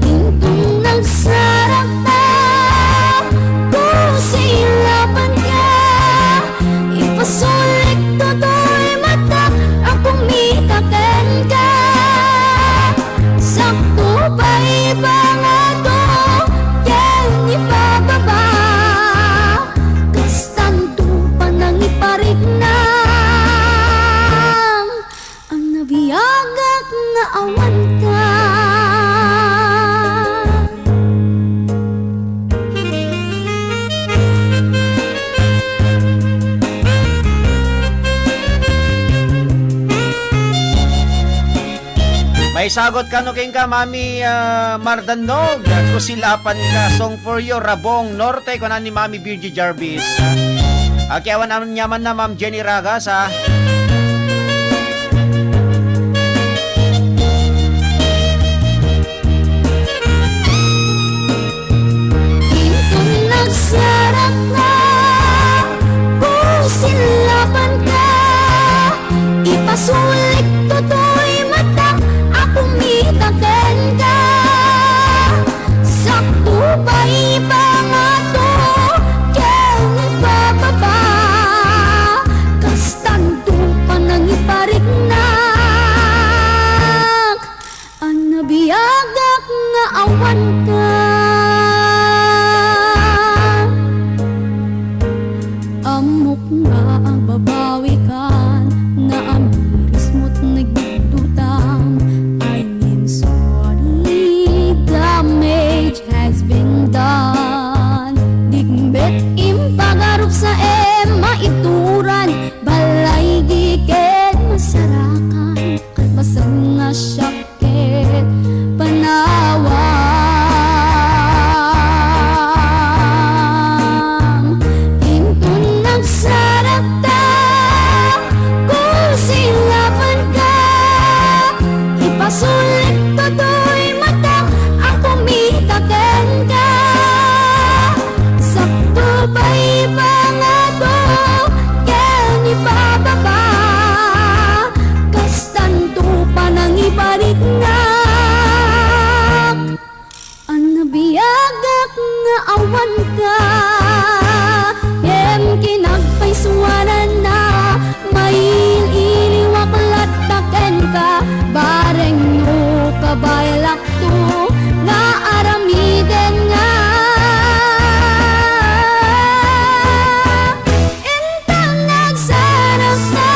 Inton nagsarakta, kusilapanka, ipasulik toy mata a kumita kenka. Sakto pay pangato ken ipababa. Kastanto panangipariknam a nabiagak nga awanka. Maisagut kano kenka, Mami, ah, Mardannog, Kusilapan Ka, song for you, Rabong Norte, kunan ni Mami Virgie Jarvis. Aki awan aniamanna, Ma'am Jenny Ragas, ha? Inton nagsarakta, kusilapanka, ipasulik toy mata a kumita kenka. Sakto pay pangato ken ipababa, kastanto panangipariknak. A nabiagak nga awanka. Ammok nga agbabawikan, naamirismo't nagdudutang. I mean, sorry, damage has been done. Dikmet impagarup sa ema ituran, balay di ket masarakan, kalpasan nga siak ket panawam. Inton nagsarakta, Sulek toy matak a kumita kenka. Sakto pay pangato ken ipababa. Kastanto panangipariknak. Agnabiagak nga awanka, ngem kinagpaysuananna, mail-iliwak latta kenka, bareng no kabaelakto nga aramiden nga. Inton nagsarangka,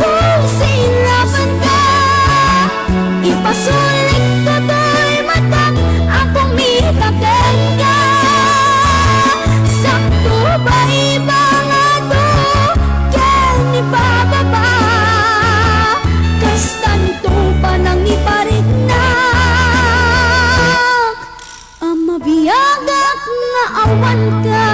kusilapanka. Ipasulik toy matak a kumita kenka. Sakto pay pangato ken ipababa. Kastanto panangipariknak. A mabiagak nga awanka.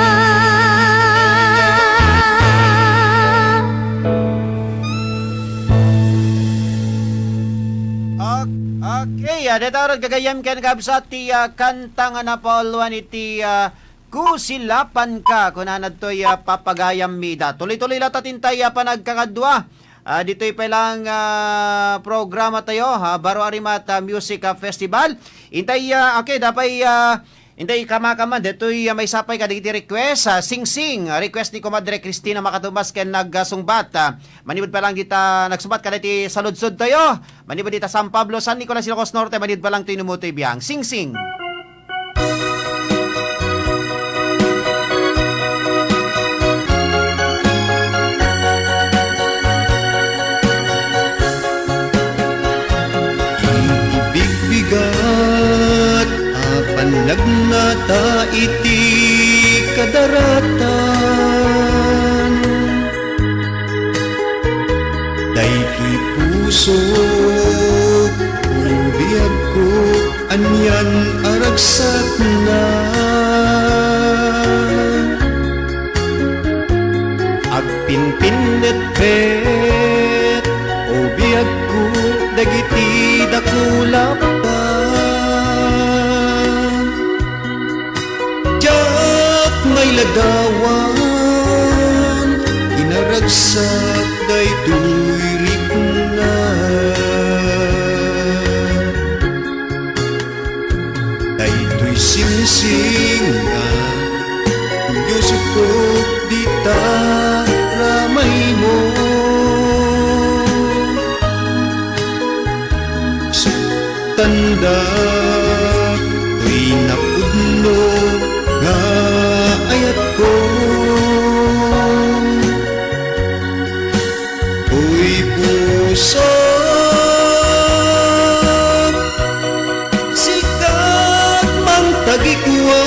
Ok-, okay, ah, dayta rod gagayyem ken kabsat ti, ah, kanta nga napauluan iti, ah, Kusilapanka, kunana ditoy, ah, papagayam ida. Tuloy-tuloy latta ti intay, ah, panagkakadua. Ah, ditoy pay lang, ah, programa tayo, ha, Baro a Rimat, ah, Music, ah, Festival. Intay, ah, okay, dapay, ah, intay kamakaman, ditoy, ah, maysa pay kadagiti request, ah, Singsing, ah, request ni Comadre Cristina Makatubas ken nagsungbat, ah, manipud pa lang dita nagsungbat kadagiti saludsod tayo, manipud dita San Pablo, San Nicolas, Ilocos Norte, manipud pa lang toy Numutoy Biang. Singsing. Iti bigbigat a panagnata iti kadaratan, daytoy pusok, o biagko, anian a ragsakna. Agpinpinnetpet, o biagko, dagiti dakulappan. Diak mailadawan, inaragsak daytoy rikna. Daytoy singsing nga inyusupko dita ramaymo. Suktandak toy napudno nga ayatko. Uy, pusok, sikak mangtagikua,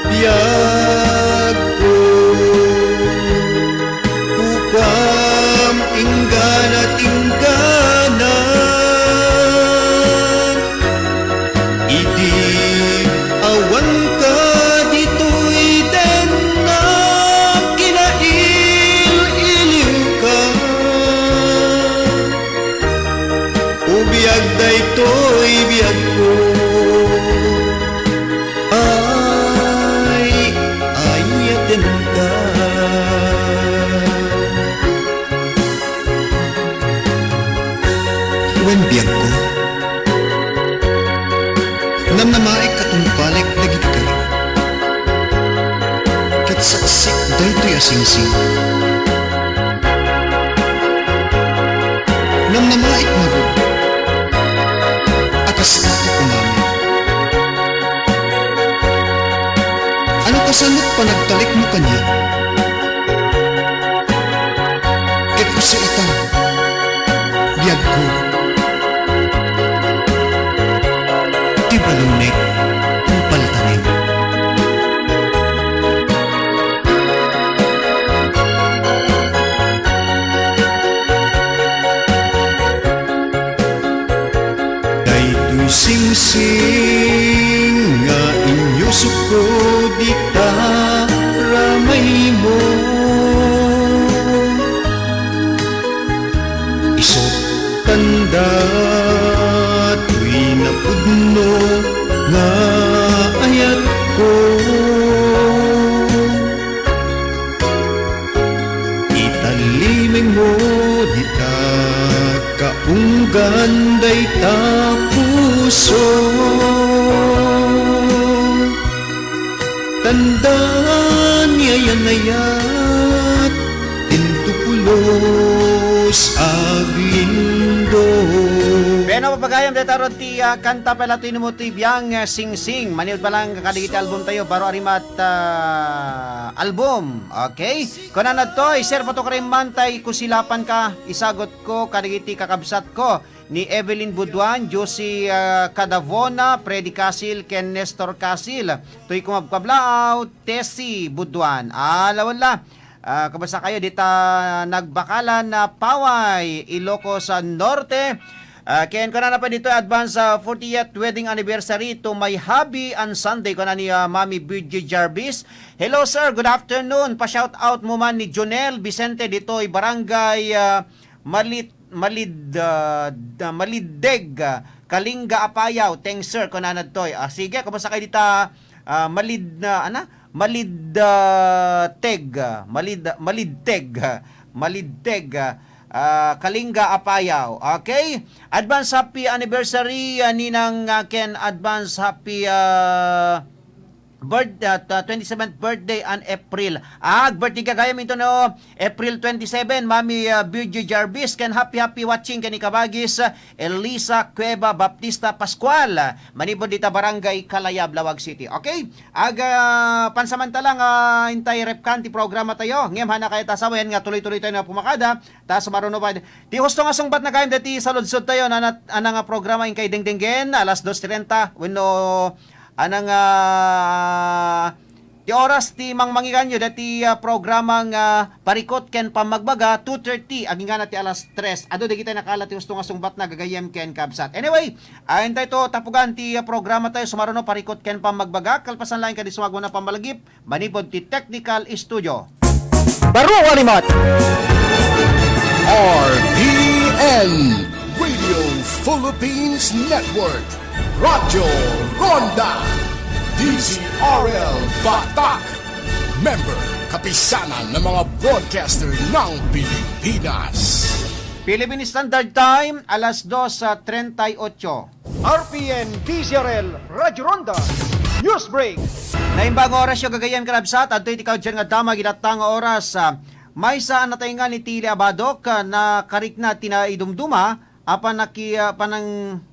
biagko, ukam inggana tinggana. Idi awanka ditoy dennak, kinail-iliwka. O biag daytoy biagko, ay, ayatenka. Wen, biagko, namnamaek a tungpalek dagiti kari, ket saksik daytoy a singsing. Namnamaek ngarud a kasta ti umamin. Ano kasanok panagtalekmo kaniak? Ket isu ita, biagko, ti balonek, tungpaltanem. Daytoy singsing nga inyusupko dita ramaymo. Datoy napudno nga ayatko. Itallimengmo dita kaunggan dayta puso. Tanda ni ayan-ayat, intu pulos aglindo. Bueno, papagayam, deta rod ti, ah, kanta pay la toy no mo ti biang, ah, singsing. Manipud pa lang kadagiti album tayo, baro a rimat, ah, album. Okay? Kunana toy, sir, patukarim man tay kusilapan ka, isagot ko kadagiti kakabsat ko ni Evelyn Buduan, Josie, ah, Cadavona, Freddy Casil, ken Nestor Casil. Toy kumabkablaaw, Tessie Buduan. Ala, wala. Ah, kumusta kayo dita nagbakalan na Paway, Ilocos, ah, Norte? Ah, ken kunana pa dito, advance, ah, fortieth wedding anniversary to my hubby on Sunday, kuna ni, ah, Mami Virgie Jarvis. Hello, sir. Good afternoon. Pa-shout out mo man ni Jonel Vicente ditoy, Barangay, ah, Malit-, Malid-, ah, da-, Malideg, ah, Kalinga, Apayao. Thanks, sir. Kunana ditoy. Ah, sige, kumusta kayo dita, ah, Malid-, na, ana? Malid-, ah, Teg, ah, Malid-, Malidteg, ah, Malidteg, ah, ah, Kalinga, Apayao. Okay? Advance happy anniversary, ah, Ninang, ah, ken advance happy, ah, birth-, ah, ta-, twenty-seventh birthday on April. Ah, birthday gagayam ito no April twenty-seven, Mami, ah, Virgie Jarvis, ken happy, happy watching ken ni kabagis, ah, Elisa Cueva Baptista Pascual, ah, manipud dita Barangay Kalayab, Laoag City. Okay? Aga, pansamantala nga intay repkan ti programa tayo, ngem hana kayat a sawen nga tuloy-tuloy tayo nga pumakada, ta sumaruno pa. Ti husto nga sungbat na kayam dati sa ludsod tayo, na, na, ana nga programa inkay dengdenggen, alas dos trenta, wenno, ana nga, ti oras ti mangmangiganyo dati, ah, programa nga Parikot ken Pammagbaga, two thirty, agingga na ti alas tres. Adu dagiti nakala ti husto nga sungbat na gagayem ken kabsat. Anyway, ayan tayo to, tapugan ti, ah, programa tayo, sumaruno, Parikot ken Pammagbaga, kalpasan laeng kadi sumagmamano a pammalagip, manipud ti technical studio. Baro a rimat. R P N, Radio Philippines Network, Radyo Ronda, D Z R L Batak, member, kapisanan ng mga broadcaster ng Pilipinas. Philippine Standard Time, alas dos, ah, treinta y ocho. R P N D Z R L Radyo Ronda News Break. Naimbag nga oras yo gagayyem, karabsat, adtoy ti kaudyan nga damag iti datta nga oras. Ah, maysa a nataengan iti Liabadok, ah, nakarikna ti naidumduma a panaki-, ah, panang-,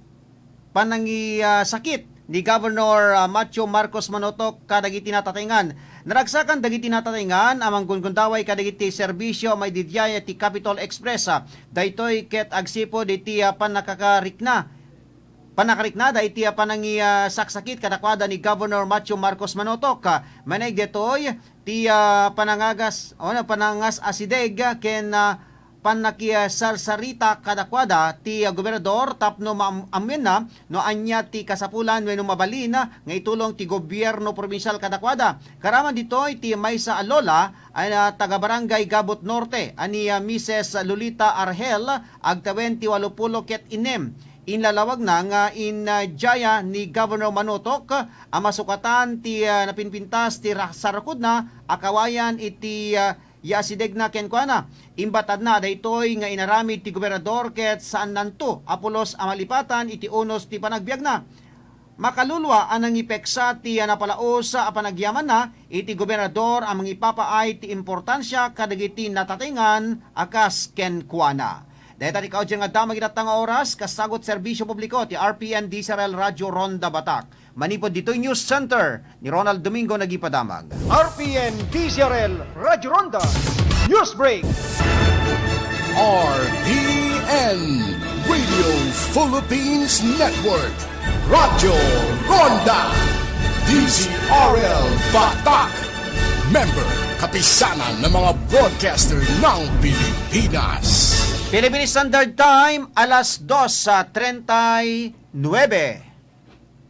panangi-, ah, sakit ni Governor, ah, Macho Marcos Manotok kadagiti natatengan. Naragsakan dagiti natatengan a manggungundaway kadagiti serbisyo a maididiay ti Capitol Express. Ah, daytoy ket agsipud iti, ah, pannakakarikna, pannakariknada iti, ah, panangi-, ah, saksakit kadakuada ni Governor Macho Marcos Manotok. Ah, manaig daytoy ti, ah, panangagas, o, panangas-asideg ken, ah, pannakisarsarita kadakuada ti gobernador tapno maam-, ammoenna no ania ti kasapulan wenno mabalin nga itulong ti gobierno probinsial kadakuada. Karaman ditoy ti maysa a lola a taga-Barangay Gabot Norte a ni, ah, Misis Lolita Argel, agtawen ti walupulo ket innem. Inlalawagna nga idiaya ni Governor Manotok a masukatan ti, ah, napinpintas ti ra-, sarukodna a kawayan iti, ah, ya asidegna kenkuana. Imbatadna a daytoy nga inaramid ti gobernador ket saannanto a pulos a malipatan iti unos ti panagbiagna. Makalulua a nangipeksa ti napalaus a panagyamanna iti gobernador a mangipapaay ti importansia kadagiti natatengan a kas kenkuana. Dayta ti kaudyan nga damag iti datta nga oras, kasagut serbisyo publiko ti R P N D Z R L Radyo Ronda Batak. Manipud ditoy News Center, ni Ronald Domingo nagipadamag. R P N D Z R L Radyo Ronda News Break. R P N Radio Philippines Network, Radyo Ronda, D Z R L Batak, member, kapisanan ng mga broadcaster ng Pilipinas. Philippine Standard Time, alas dos sa treinta y nueve.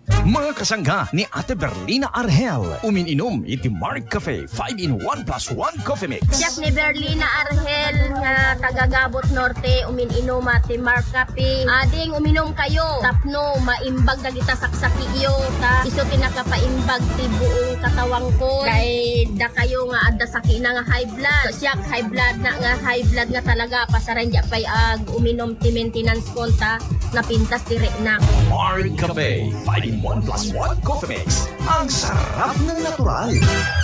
Mga kasangga ni Ate Berlina Arhel, umin-inom iti Mark Cafe five-in-one plus one Coffee Mix. Siak ni Berlina Arhel nga taga Gabot Norte, umin-inom ti Mark Cafe. Ading uminom kayo, tapno maimbag dagita saksakiyo, ta isu ti nakapaimbag ti buong katawangko. Kay dakayo nga adda sakina nga high blood. Siak high blood na nga high blood nga talaga, pasaren di pay ag uminom ti maintenance ko ta napintas ti rekna. Mark Cafe five-in-one plus one Coffee Mix. Ang sarap ng natural.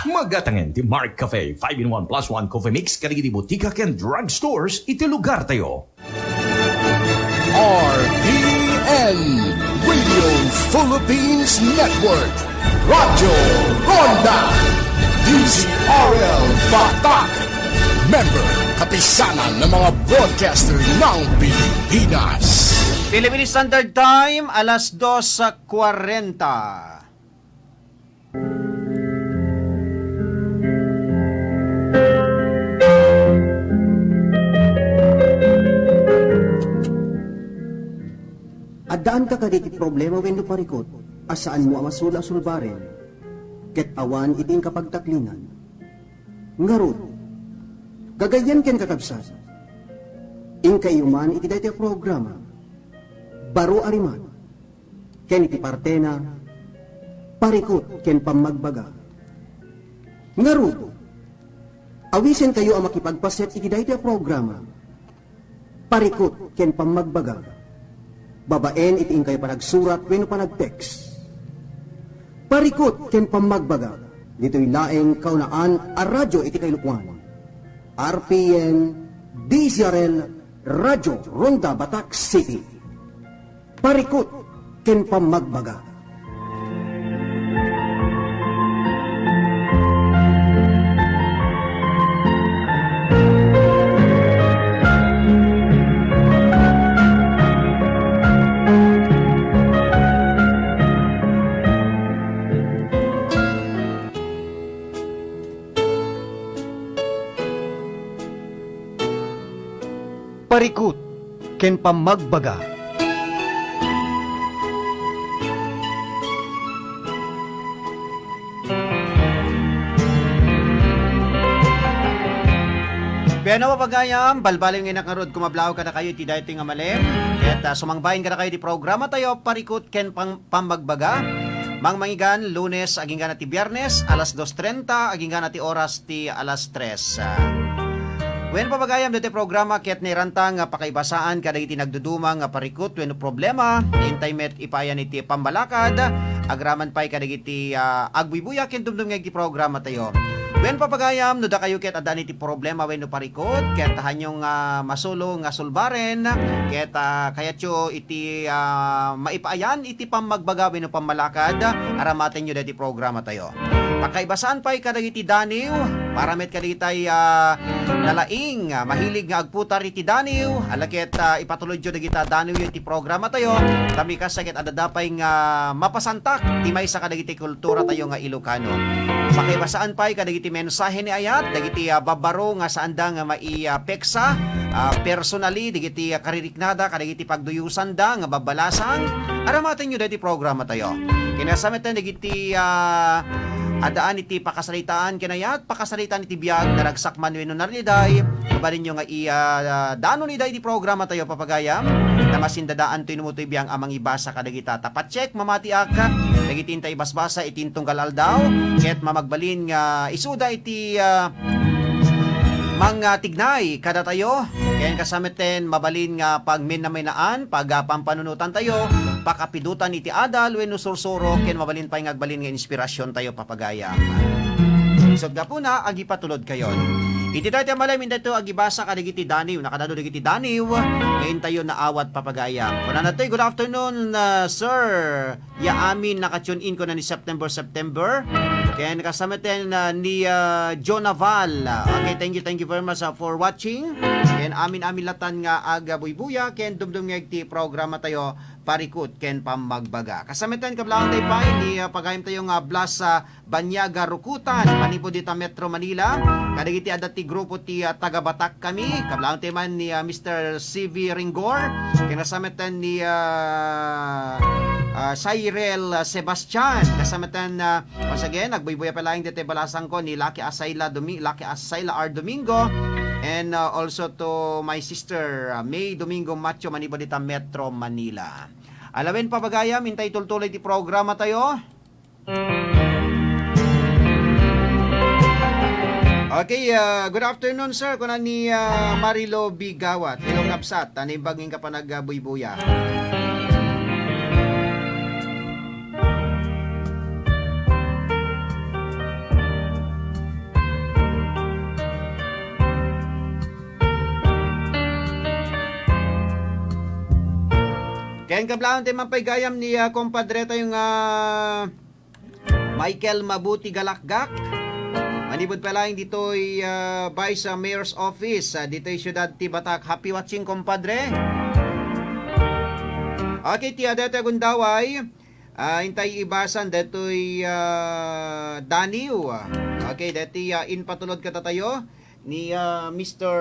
Magatangen ti Mark Cafe five-in-one plus one Coffee Mix kadagiti botika ken drugstores iti lugar tayo. R P N, Radio Philippines Network, Radyo Ronda, D Z R L Batak, member, Kapisanan ng mga Broadcaster ng Pilipinas. Philippine Standard Time, alas dos kwarenta. Addaanka kadi ti problema wenno parikut a saanmo a masula a sulbaren, ket awan iti inkapagtaklinan? Ngarud, gagayyem ken kakabsat, inkayyo man iti daytoy a programa, Baro a Rimat, ken iti partena, Parikut ken Pammagbaga. Ngarud, awisenkayo a makipagpaset iti daytoy a programa, Parikut ken Pammagbaga, babaen iti inkayo panagsurat wenno panag-text. Parikut ken Pammagbaga, ditoy laeng kaunaan a radyo iti kailukoan. R P N, D Z R L, Radyo Ronda, Batak City. Parikut ken Pammagbaga. Parikut ken Pammagbaga. Wen no, pagayam, balbaliw nga innak ngarud, kumablaw kadakayo iti daytoy nga malem. Ket, ah, sumangbayen kadakayo iti programa tayo, Parikut ken Pang-, Pammagbaga. Mangmangigan, Lunes, agingga na ti Biernes, alas dos trenta, agingga na ti oras ti alas tres. Ah, wen, pagayam, daytoy programa ket nairanta nga pakaibasaan kadagiti nagduduma nga parikut wenno problema, intay met ipaayan iti pammalakad, agraman pay kadagiti, ah, agbuybuya ken dumdumngeg ti programa tayo. Wen, pagayam, no dakayo ket addaan iti problema wenno parikut, ket haanyo nga masulo nga sulbaren, ket, ah, kayatyo iti, ah, maipaayan iti pammagbaga wenno pammalakad, aramatenyo daytoy programa tayo. Pakaibasaan pay kadagiti daniw, para met kadagitay, ah, nalaing, ah, mahilig nga agputar iti daniw, ala ket, ah, ipatulodyo dagita daniwyo iti programa tayo, ta mikasa ket adda pay nga mapasantak ti maysa kadagiti kultura tayo nga Ilocano. Pakaibasaan pay kadagiti mensahe ni ayat, dagiti, ah, babbaro nga saanda nga mai-, ah, peksa, ah, personally, dagiti, ah, kaririknada, kadagiti pagduyusanda nga babbalasang, aramatenyo daytoy programa tayo. Kinasamitan dagiti, ah, addaan iti pakasaritaan ken ayat, pakasaritaan iti biag, naragsak man wenno nariday, mabalinyo nga i-, ah, danon ida iti programa tayo, papagayam, ta masindadaanto no toy biang a mangibasa kadagita. Ta patchek, mamatiak, dagiti inta ibasbasa iti intunggal aldaw, ket mamagbalin nga isuda iti, ah, mangtignay kadatayo, ken kasameten mabalin nga pagmenamenaan, pagapampanunotan tayo, pakapidutan iti adal wenno sursuro, ken mabalin pay nga agbalin nga inspirasyon tayo, papagayam. Isut' gapuna, agipatulod kayon. Iti daytoy a malem, intayo agibasa kadagiti daniw, nakadado dagiti daniw, nga intayo naawat, papagayam. Kunana toy, "Good afternoon, ah, sir." Ya amin naka-tune in kuna ni September, September. Ken kasameten, ah, ni, ah, Joe Naval. Ah, okay, thank you, thank you very much, ah, for watching. Ken amin-amin latan nga agbuybuya, ken dumdumngeg ti programa tayo, Parikut ken Pammagbaga. Kasameten, kablawan tayo pay ni, ah, pagayam tayo nga Blas, ah, Banyaga Rukutan, manipud ita Metro Manila. Kadagiti adda ti grupo ti, ah, Taga Batak Kami. Kablawan tayo man ni, ah, Mister C V Ringgor. Ken kasameten ni, ah, ah, Cyril, ah, Sebastian. Kasama ten, ah, once again, nagbuybuya pa laeng ditoy balasangko ni Lucky Asayla Domi-, Lucky Asayla R Domingo, and, ah, also to my sister, ah, May Domingo Macho, manipud ita Metro Manila. Alawen pa bagayam, intay tultuloy ti programa tayo. Okay, ah, good afternoon, sir. Kuna ni, ah, Marilo Bigawat. Hello, kabsat. Ano yung baging ka pa nagbuybuya? Ken kablaon ti man pay gayam ni, ah, kompadre tayo nga Michael Mabuti Galakgak. Manipud pa laeng ditoy, ah, Vice Mayor's Office, ah, ditoy siyudad ti Batac. Happy watching, kompadre. Okay, ti adda ti agundaway. Ah, intay ibasan detoy, ah, Daniw. Okay, deti, ah, impatulod kadatayo ni, ah, Mister,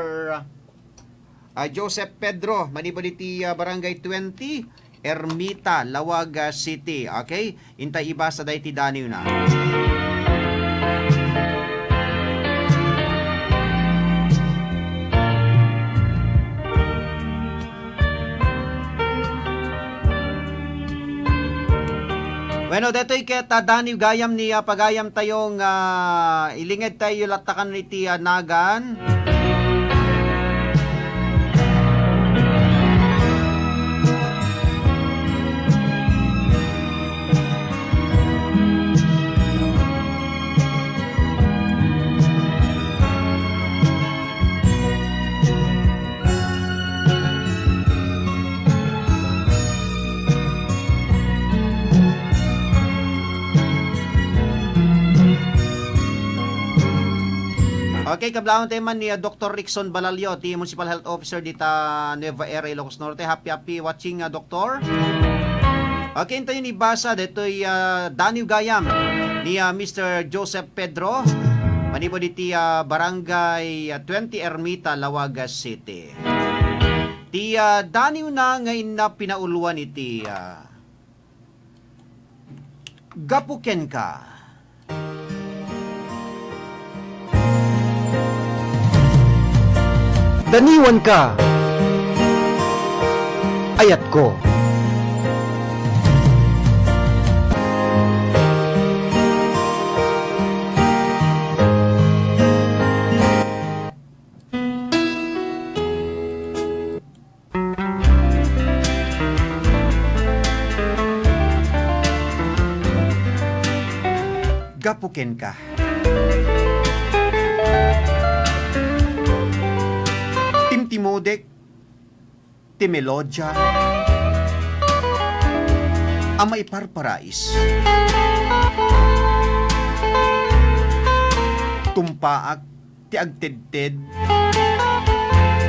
ah, Joseph Pedro, manipud iti, ah, Barangay twenty, Ermita, Laoag, ah, City. Okay? Intay ibasa daytoy Daniw na. Bueno, detoy ket, ah, Daniw gayam ni, ah, pagayam tayo nga ilinged tayo lattakan iti, ah, nagan. Okay, kablawan tayo man ni, ah, Doktor Rickson Balalio, ti Municipal Health Officer dita Nueva Era, Ilocos Norte. Happy, happy watching, ah, Doktor. Okay, intayo ni basa detoy, ah, Daniw gayam ni, ah, Mister Joseph Pedro, manipud iti, ah, Barangay, ah, twenty Ermita, Laoag City. Ti, ah, Daniw na nga inna pinauluan iti, ah, Gapu kenka. Daniwanka. Ayatko. Gapu kenka. Timtimudek ti melodia a maiparparais. Tumpaak ti agtedted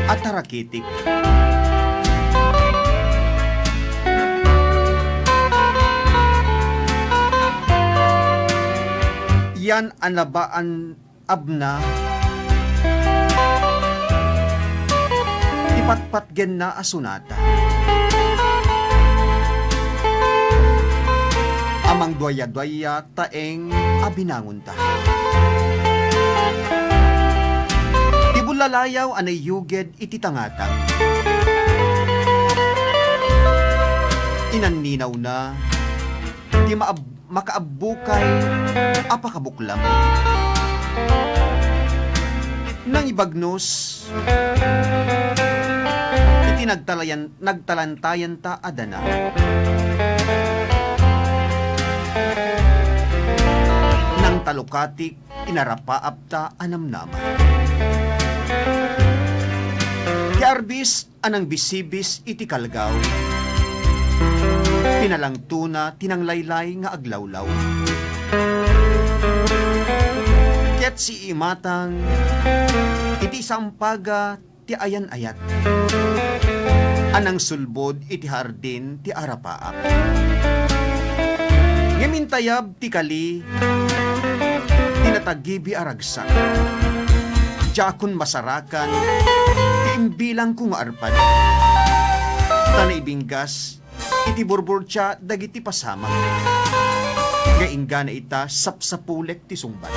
a tarakitik. Yan a nabaan abna ti patpatgenna a sonata a mangduayaduaya taeng a binangonta. Ti bullalayaw a naiyuged iti tangatang. Inanninawna ti maab-, makaabbukay a pakabuklam. Nangibagnos iti nagtalayan-, nagtalantayanta a dana. Nangtalukatik inarapaapta a namnama. Ti arbis a nangbisibis iti kalgaw, pinalangtona ti nanglaylay nga aglawlaw. Ket si imatang iti sampaga ti ayan-ayat a nangsulbod iti hardin ti arapaap. Ngem intayab ti kali ti natagibi a ragsak. Diakon masarakan ti imbilangko nga arpad. Ta naibinggas ti burburtia dagiti pasamak. Nga inggana ita sapsapulek ti sungbat.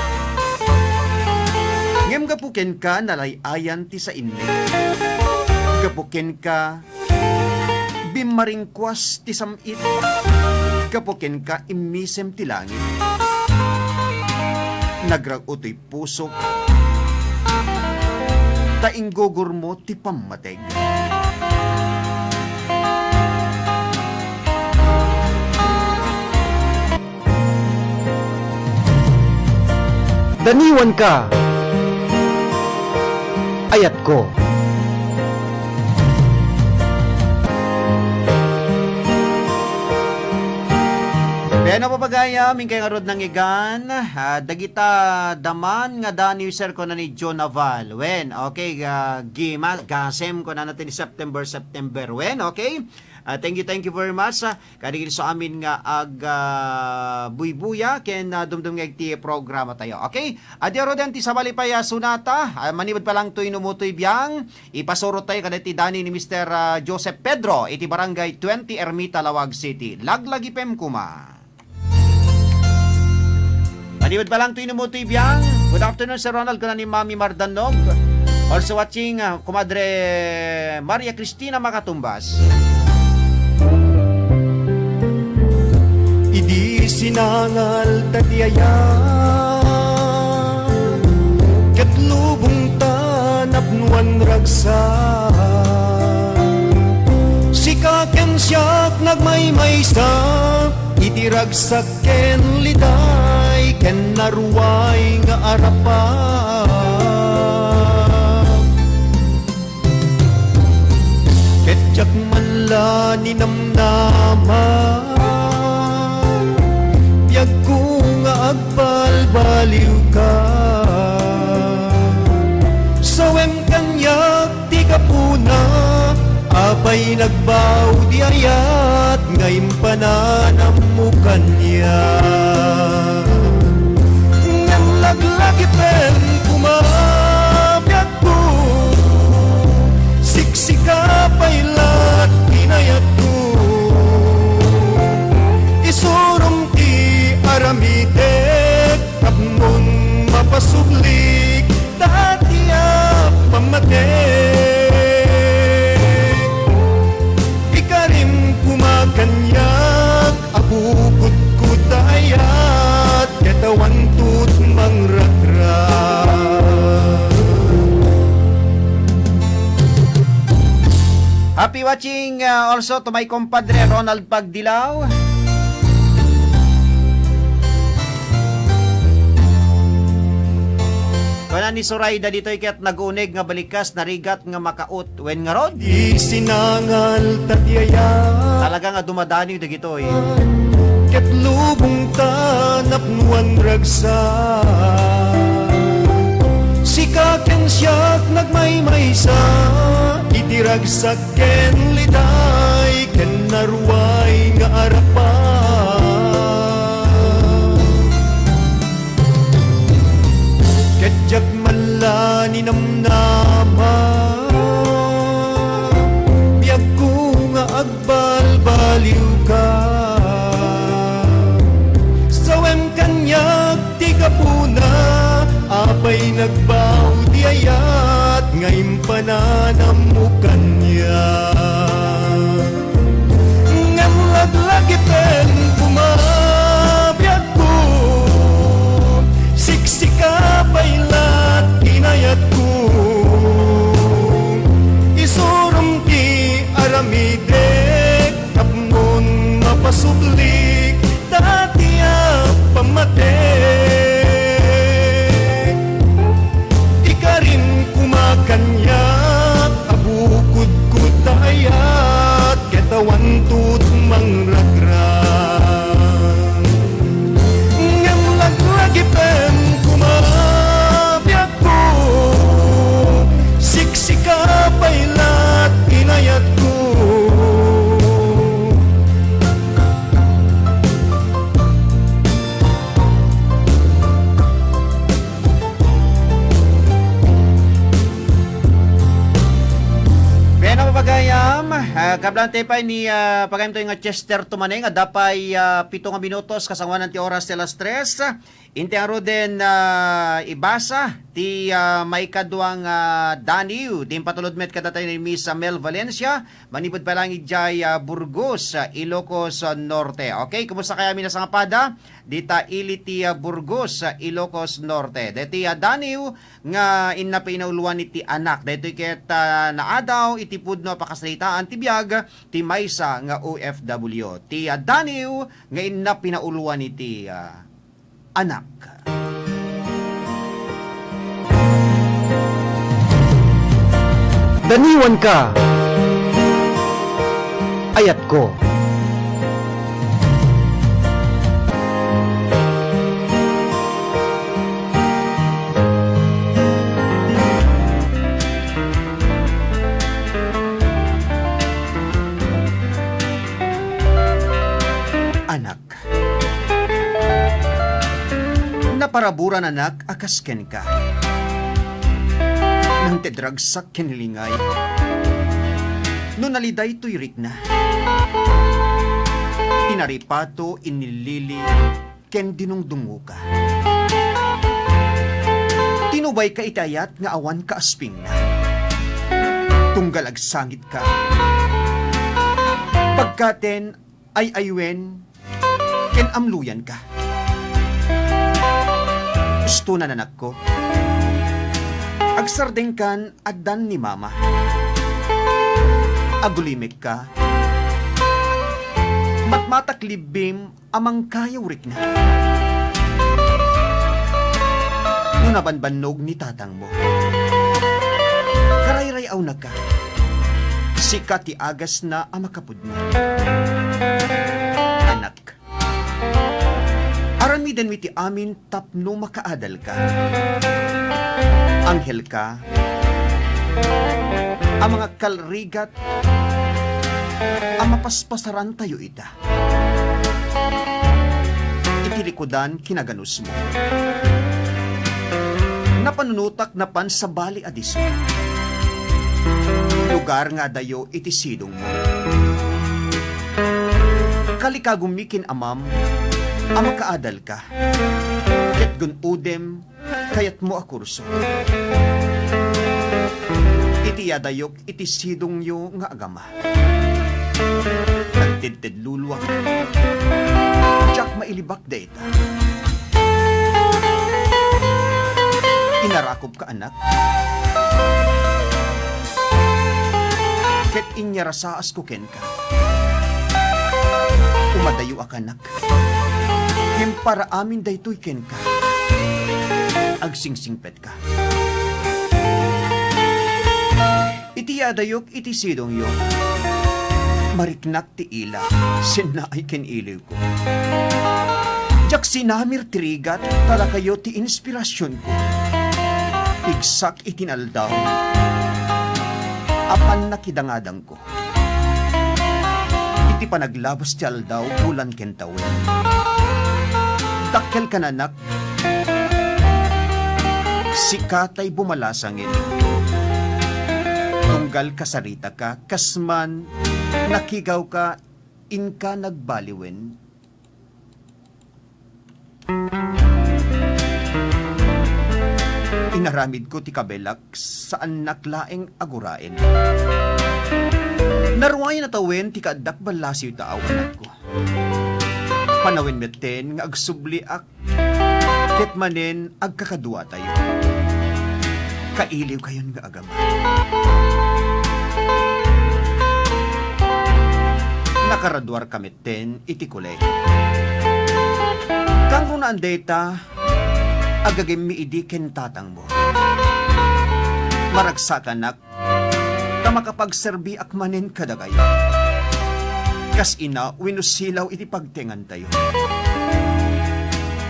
Ngem gapu kenka nalay-ayan ti sainmi. Gapu kenka bimmaringkuas ti sam-it. Gapu kenka immisem ti langit. Nagrag-o toy pusok, ta inggugurmo ti pammateg. Daniwanka, ayatko. Bueno, papagayam, inkay ngarud nangyigan, ah, dagita daman nga daniw, sir, kuna ni Joe Naval. Wen, okay, ah, gima-, gasem, kunana ti ni September, September. Wen, okay? Ah, thank you, thank you very much, ah, kadagiti amin nga ag, ah, buybuya ken, ah, dumdumngeg ti programa tayo. Okay? Adi ngaruden ti sabali pay a sunata, ah, manipud pa lang toy no mutoy biang, ipasuro tayo kadagiti daniw ni Mister, ah, Joseph Pedro iti Barangay twenty Ermita, Laoag City. Laglagipem koma. Manipud pa lang toy no mutoy biang. Good afternoon, Sir Ronald, kuna ni Mami Mardanog. Also watching, ah, Kumadre Maria Cristina Makatumbas. Idi sinangal ta ti ayat, ket lubong ta napnoan ragsak. Sika ken siak nagmaymaysa, iti ragsak ken liday, ken naruay nga arapat. Ket diak man la ninamnama, biagko nga agbalbaliwka. Sawem kaniak ti gapuna, apay nagbao di ayat nga impananammo kaniak. Ngem laglagipen koma, biagko, siksika pay la ti inayatko. Isurom ti aramidek, tapnon mapasublik ta ti a pammatek. Ikarim koma kaniak a bukodko ta ayat, ket awanto ti mangragrak. Happy watching, uh, also to my compadre Ronald Pagdilaw. Kuna ni Sorayda ditoy ket nag-uneg nga balikas, narigat nga makaut wen ngarud. Di sinangal ta ti ayat. Talaga nga dumadaniw dagitoy. Ket lubong ta napnoan ragsak. Sika ken siak nagmaymaysa iti ragsak ken liday ken naruay nga arapat. Ket diak man la ninamnama, biagko nga agbalbaliwka. Sawem kaniak ti gapuna, apay nagbao ti ayat nga impananammo kaniak. Ngem laglagipen koma, biagko, siksika pay la ti inayatko. Isurom ti aramidek tapnon mapasublik ta ti a pammatek. Ikarim koma kaniak a bukodko ta ayat ket awanto ti mangragrak. Ngem laglagipen koma, biagko, siksika pay la ti inayatko. Kablante pay ni, ah, pagayamto nga Chester Tumaneng, adda pay, ah, pito nga minutos kasangoanan ti oras ti alas tres. Inti ngaruden, ah, ibasa ti, ah, maikadua nga daniw, ti impatulod met kadatayo ni Miss Mel Valencia, manipud pay laeng idiay, ah, Burgos, ah, Ilocos, ah, Norte. Okay, kumusta kayami nasangapada? Dita ili ti, ah, Burgos, ah, Ilocos Norte. Deti, ah, daniw nga inna pinauluan iti anak. Daytoy ket, ah, naadaw iti pudno a pakasaritaan ti biag ti maysa nga O F W. Ti, ah, daniw nga inna pinauluan iti, ah, anak. Daniwanka, ayatko. Anak. Naparaburanak a kas kenka. Nangted ragsak ken lingay. No naliday toy rikna. Tinaripato inilili ken dinungdungoka. Tinubayka iti ayat nga awan kaaspingna. Tunggal agsangitka. Pagkaten ay-aywen ken amluyanka. Istonan, anakko. Agsardengkan addan ni mama. Agulimekka. Matmatak libbim a mangkayaw rikna. No nabanbannog ni tatangmo, karayray-awnaka. Sika ti agasna a makapudno. Anak. Aramidenmi ti amin tapno makaadalka. Anghelka a mangakkalrigat a mapaspasarantayo ita iti likudan kinaganusmo. Napanunotak napan sabali a disso. Lugar nga adayo iti sidongmo. Kalikagummi ken amam a makaadalka. Ket gun-odem kayatmo a kurso. Iti adayok iti sidongyo nga agama. Nagtedtedluluak. Diak mailibak dayta. Inarakopka, anak. Ket inyarasaasko kenka. Umadayoak, anak. Ngem para amin daytoy kenka. Agsingsingpetka. Iti adayok iti sidongyo, mariknak ti ila, sennaay ken iliwko. Diak sinamir ti rigat, ta dakayo ti inspirasionko. Pigsak iti naaldaw a pannakidangadangko. Iti panaglabas ti aldaw, bulan ken tawen. Dakkelkan, anak. Sika tay bumalasangit. Tunggal kasaritaka, kas man nakigawka, inka nagbaliwen. Inaramidko ti kabaelak, saannak laeng a guraen. Naruayen a tawen ti kaaddak ballasiw ta awanakko. Panawen metten nga agsubliak ket manen agkakaduatayo. Kailiwkayon nga agama. Nakaraduarka metten iti kolehio. Kangrunaan dayta, agagimmi idi ken tatangmo. Maragsakanak ta makapagserbiak manen kadakayo. Kas ina wenno silaw iti pagtengantayo.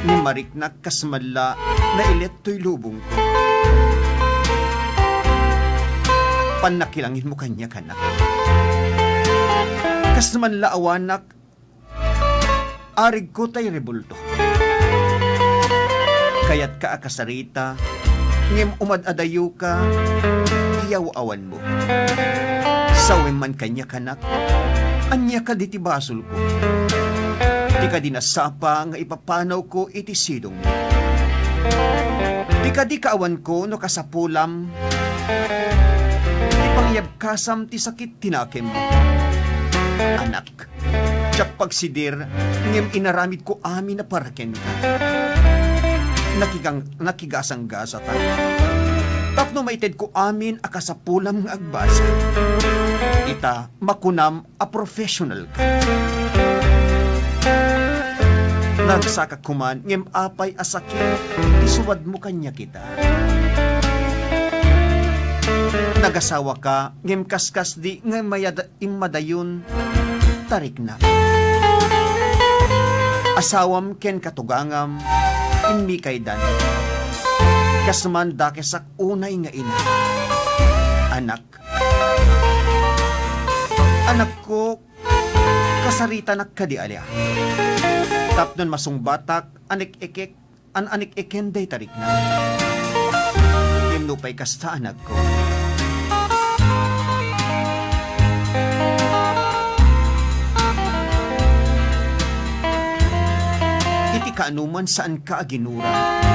Ngem mariknak kas malla nailet toy lubongko. Pannakilanginmo kaniak, anak. Kas malla awanak, arigko tay rebulto. Kayatka a kasarita, ngem umad-adayoka, iyaw-awanmo. Sawem man kaniak, anak. Ania kadi ti basolko? Ti kadi nasapa nga ipapanawko iti sidongmo? Ti kadi kaawanko no kasapulam ti pangiyabkasam ti sakit ti nakemmo? Anak, diak pagsidir ngem inaramidko amin a para kenka. Nakigang-, nakigasanggasata tapno maitedko amin a kasapulam nga agbasa. Ita, makunam a professional ka. Nagsakak koman ngem apay a sakit ti suadmo kaniak ita? Nagasawaka ngem kaskasdi nga mayada-, immadayon ta riknak. Asawam ken katugangam, immikaydan. Kas man dakesak unay nga ina. Anak. Anakko, kasaritanak kadi alia? Tapnon masungbatak, anek-ekek, an-anek-eken dayta riknak. Ngem nupay kasta, anakko, iti kaanoman saanka a ginura,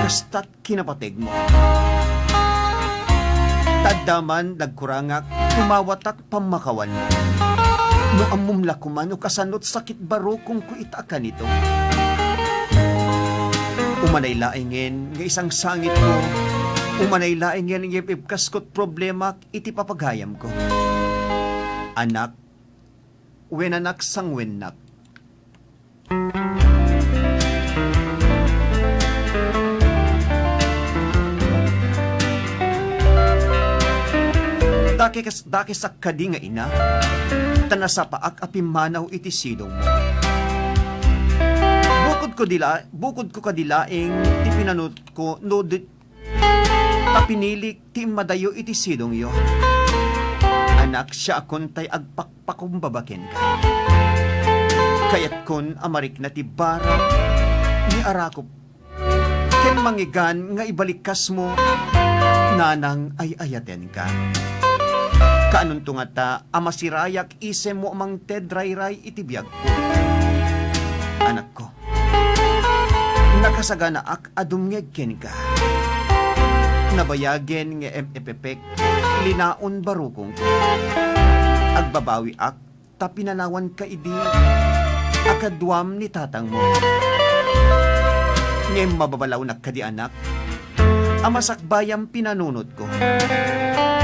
kastat kinapategmo. Ta adda man nagkurangak, tumawatak pammakawanmo. No ammom la koma no kasano ti sakit barukongko ita a kanito. Umanay laengen nga isangsangitko, umanay laengen nga ipibkasko ti problemak iti papagayamko. Anak, wen anak, sangwennak. Dakes-, dakesak kadi nga ina, ta nasapaak a pimmanaw iti sidongmo. Bukodko dila-, bukodko kadi laeng ti pinanunotko no di-, ta pinilik ti immadayo iti sidongyo. Anak, siakon tay agpakpakumbaba kenka. Kayatkon a marikna ti bara ni arakop ken mangigan nga ibalikkasmo, nanang ay-ayatenka. Kaanonto ngata a masirayak isemmo a mangted rayray iti biagko? Anakko, nakasaganaak a dumngeg kenka. Nabayagen nga em-, epepek, linaon barukongko. Agbabawiak ta pinanawanka idi a kaduam ni tatangmo. Ngem mababalawnak kadi, anak, a masakbayam pinanunotko.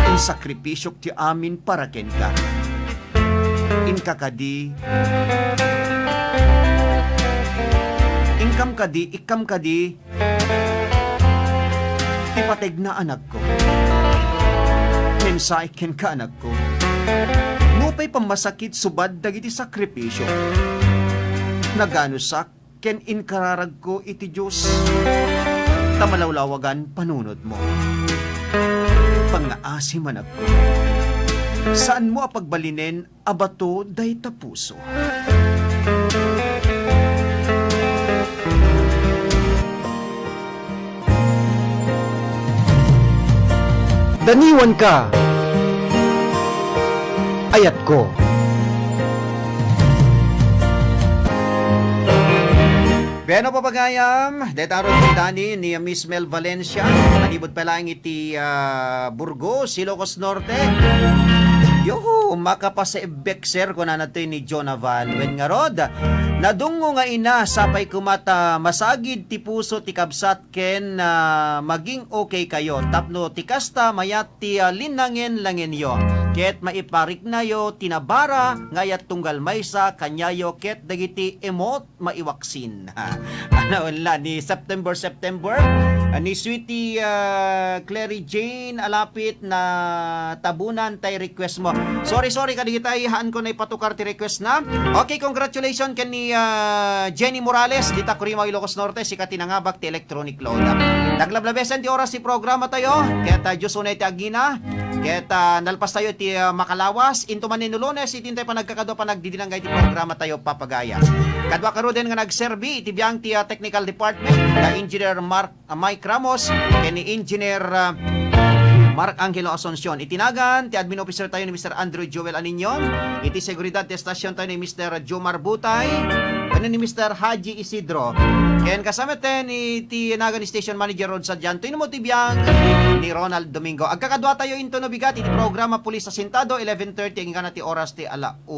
Insakripisiok ti amin para kenka. Inka kadi, inkam kadi, ikkam kadi, ti pategna, anakko. Mensahe kenka, anakko. Nupay pammasakit subad dagiti sakripisio, naganusak ken inkararagko iti Dios, ta malawlawagan panunotmo. Pangngaasim, anakko. Saanmo a pagbalinen a bato dayta puso. Daniwanka, ayatko. Bueno, papagayam, dayta run ti Dani ni Miss Mel Valencia, manipud pay laeng iti, ah, Burgos, Ilocos Norte. Yo, makapasaebbek, sir, kunana toy ni Jonavan. Wen ngarud, nadungngo nga ina, sapay koma ta masagid ti puso ti kabsat ken, ah, maging okay kayo. Tapno ti kasta, mayat ti, ah, linnangen-langenyo. Ket maipariknayo ti nabara nga ayat tunggal maysa kaniayo ket dagiti emot maiwaksin. Anaon la ni September, September, ah, ni Sweetie, ah, Clary Jane Alapit na tabunan tay request mo. Sorry, sorry, kadigitay, haanko na ipatukar ti request na. Okay, congratulations ken ni, ah, Jenny Morales, dita Curimaw, Ilocos Norte, sika ti nangabak ti electronic load. Naglablabesen ti oras ti programa tayo, ket, ah, Dios unay ti agina, ket, ah, nalpas tayo ti, ah, makalawas, into man ni Lunes, iti intay panagkakadua panagdidinanggay ti programa tayo, Papagaya. Kadua karuden nga nagserbi iti biang ti, ah, technical department, nga Engineer Mark, ah, Mike Ramos, ken ni Engineer, ah, Mark Angelo Asuncion. Iti nagan ti admin officer tayo ni Mister Andrew Joel Aninion. Iti seguridad ti estasion tayo ni Mister Jomar Butay. Ken ni Mister Haji Isidro. Ken kasama ten iti nagan ni station manager Rod Sadianto. Inmo ti biag ni Ronald Domingo. Agkakadua tayo into no bigat iti programa Pulis Asintado, eleven thirty, inggana ti oras ti ala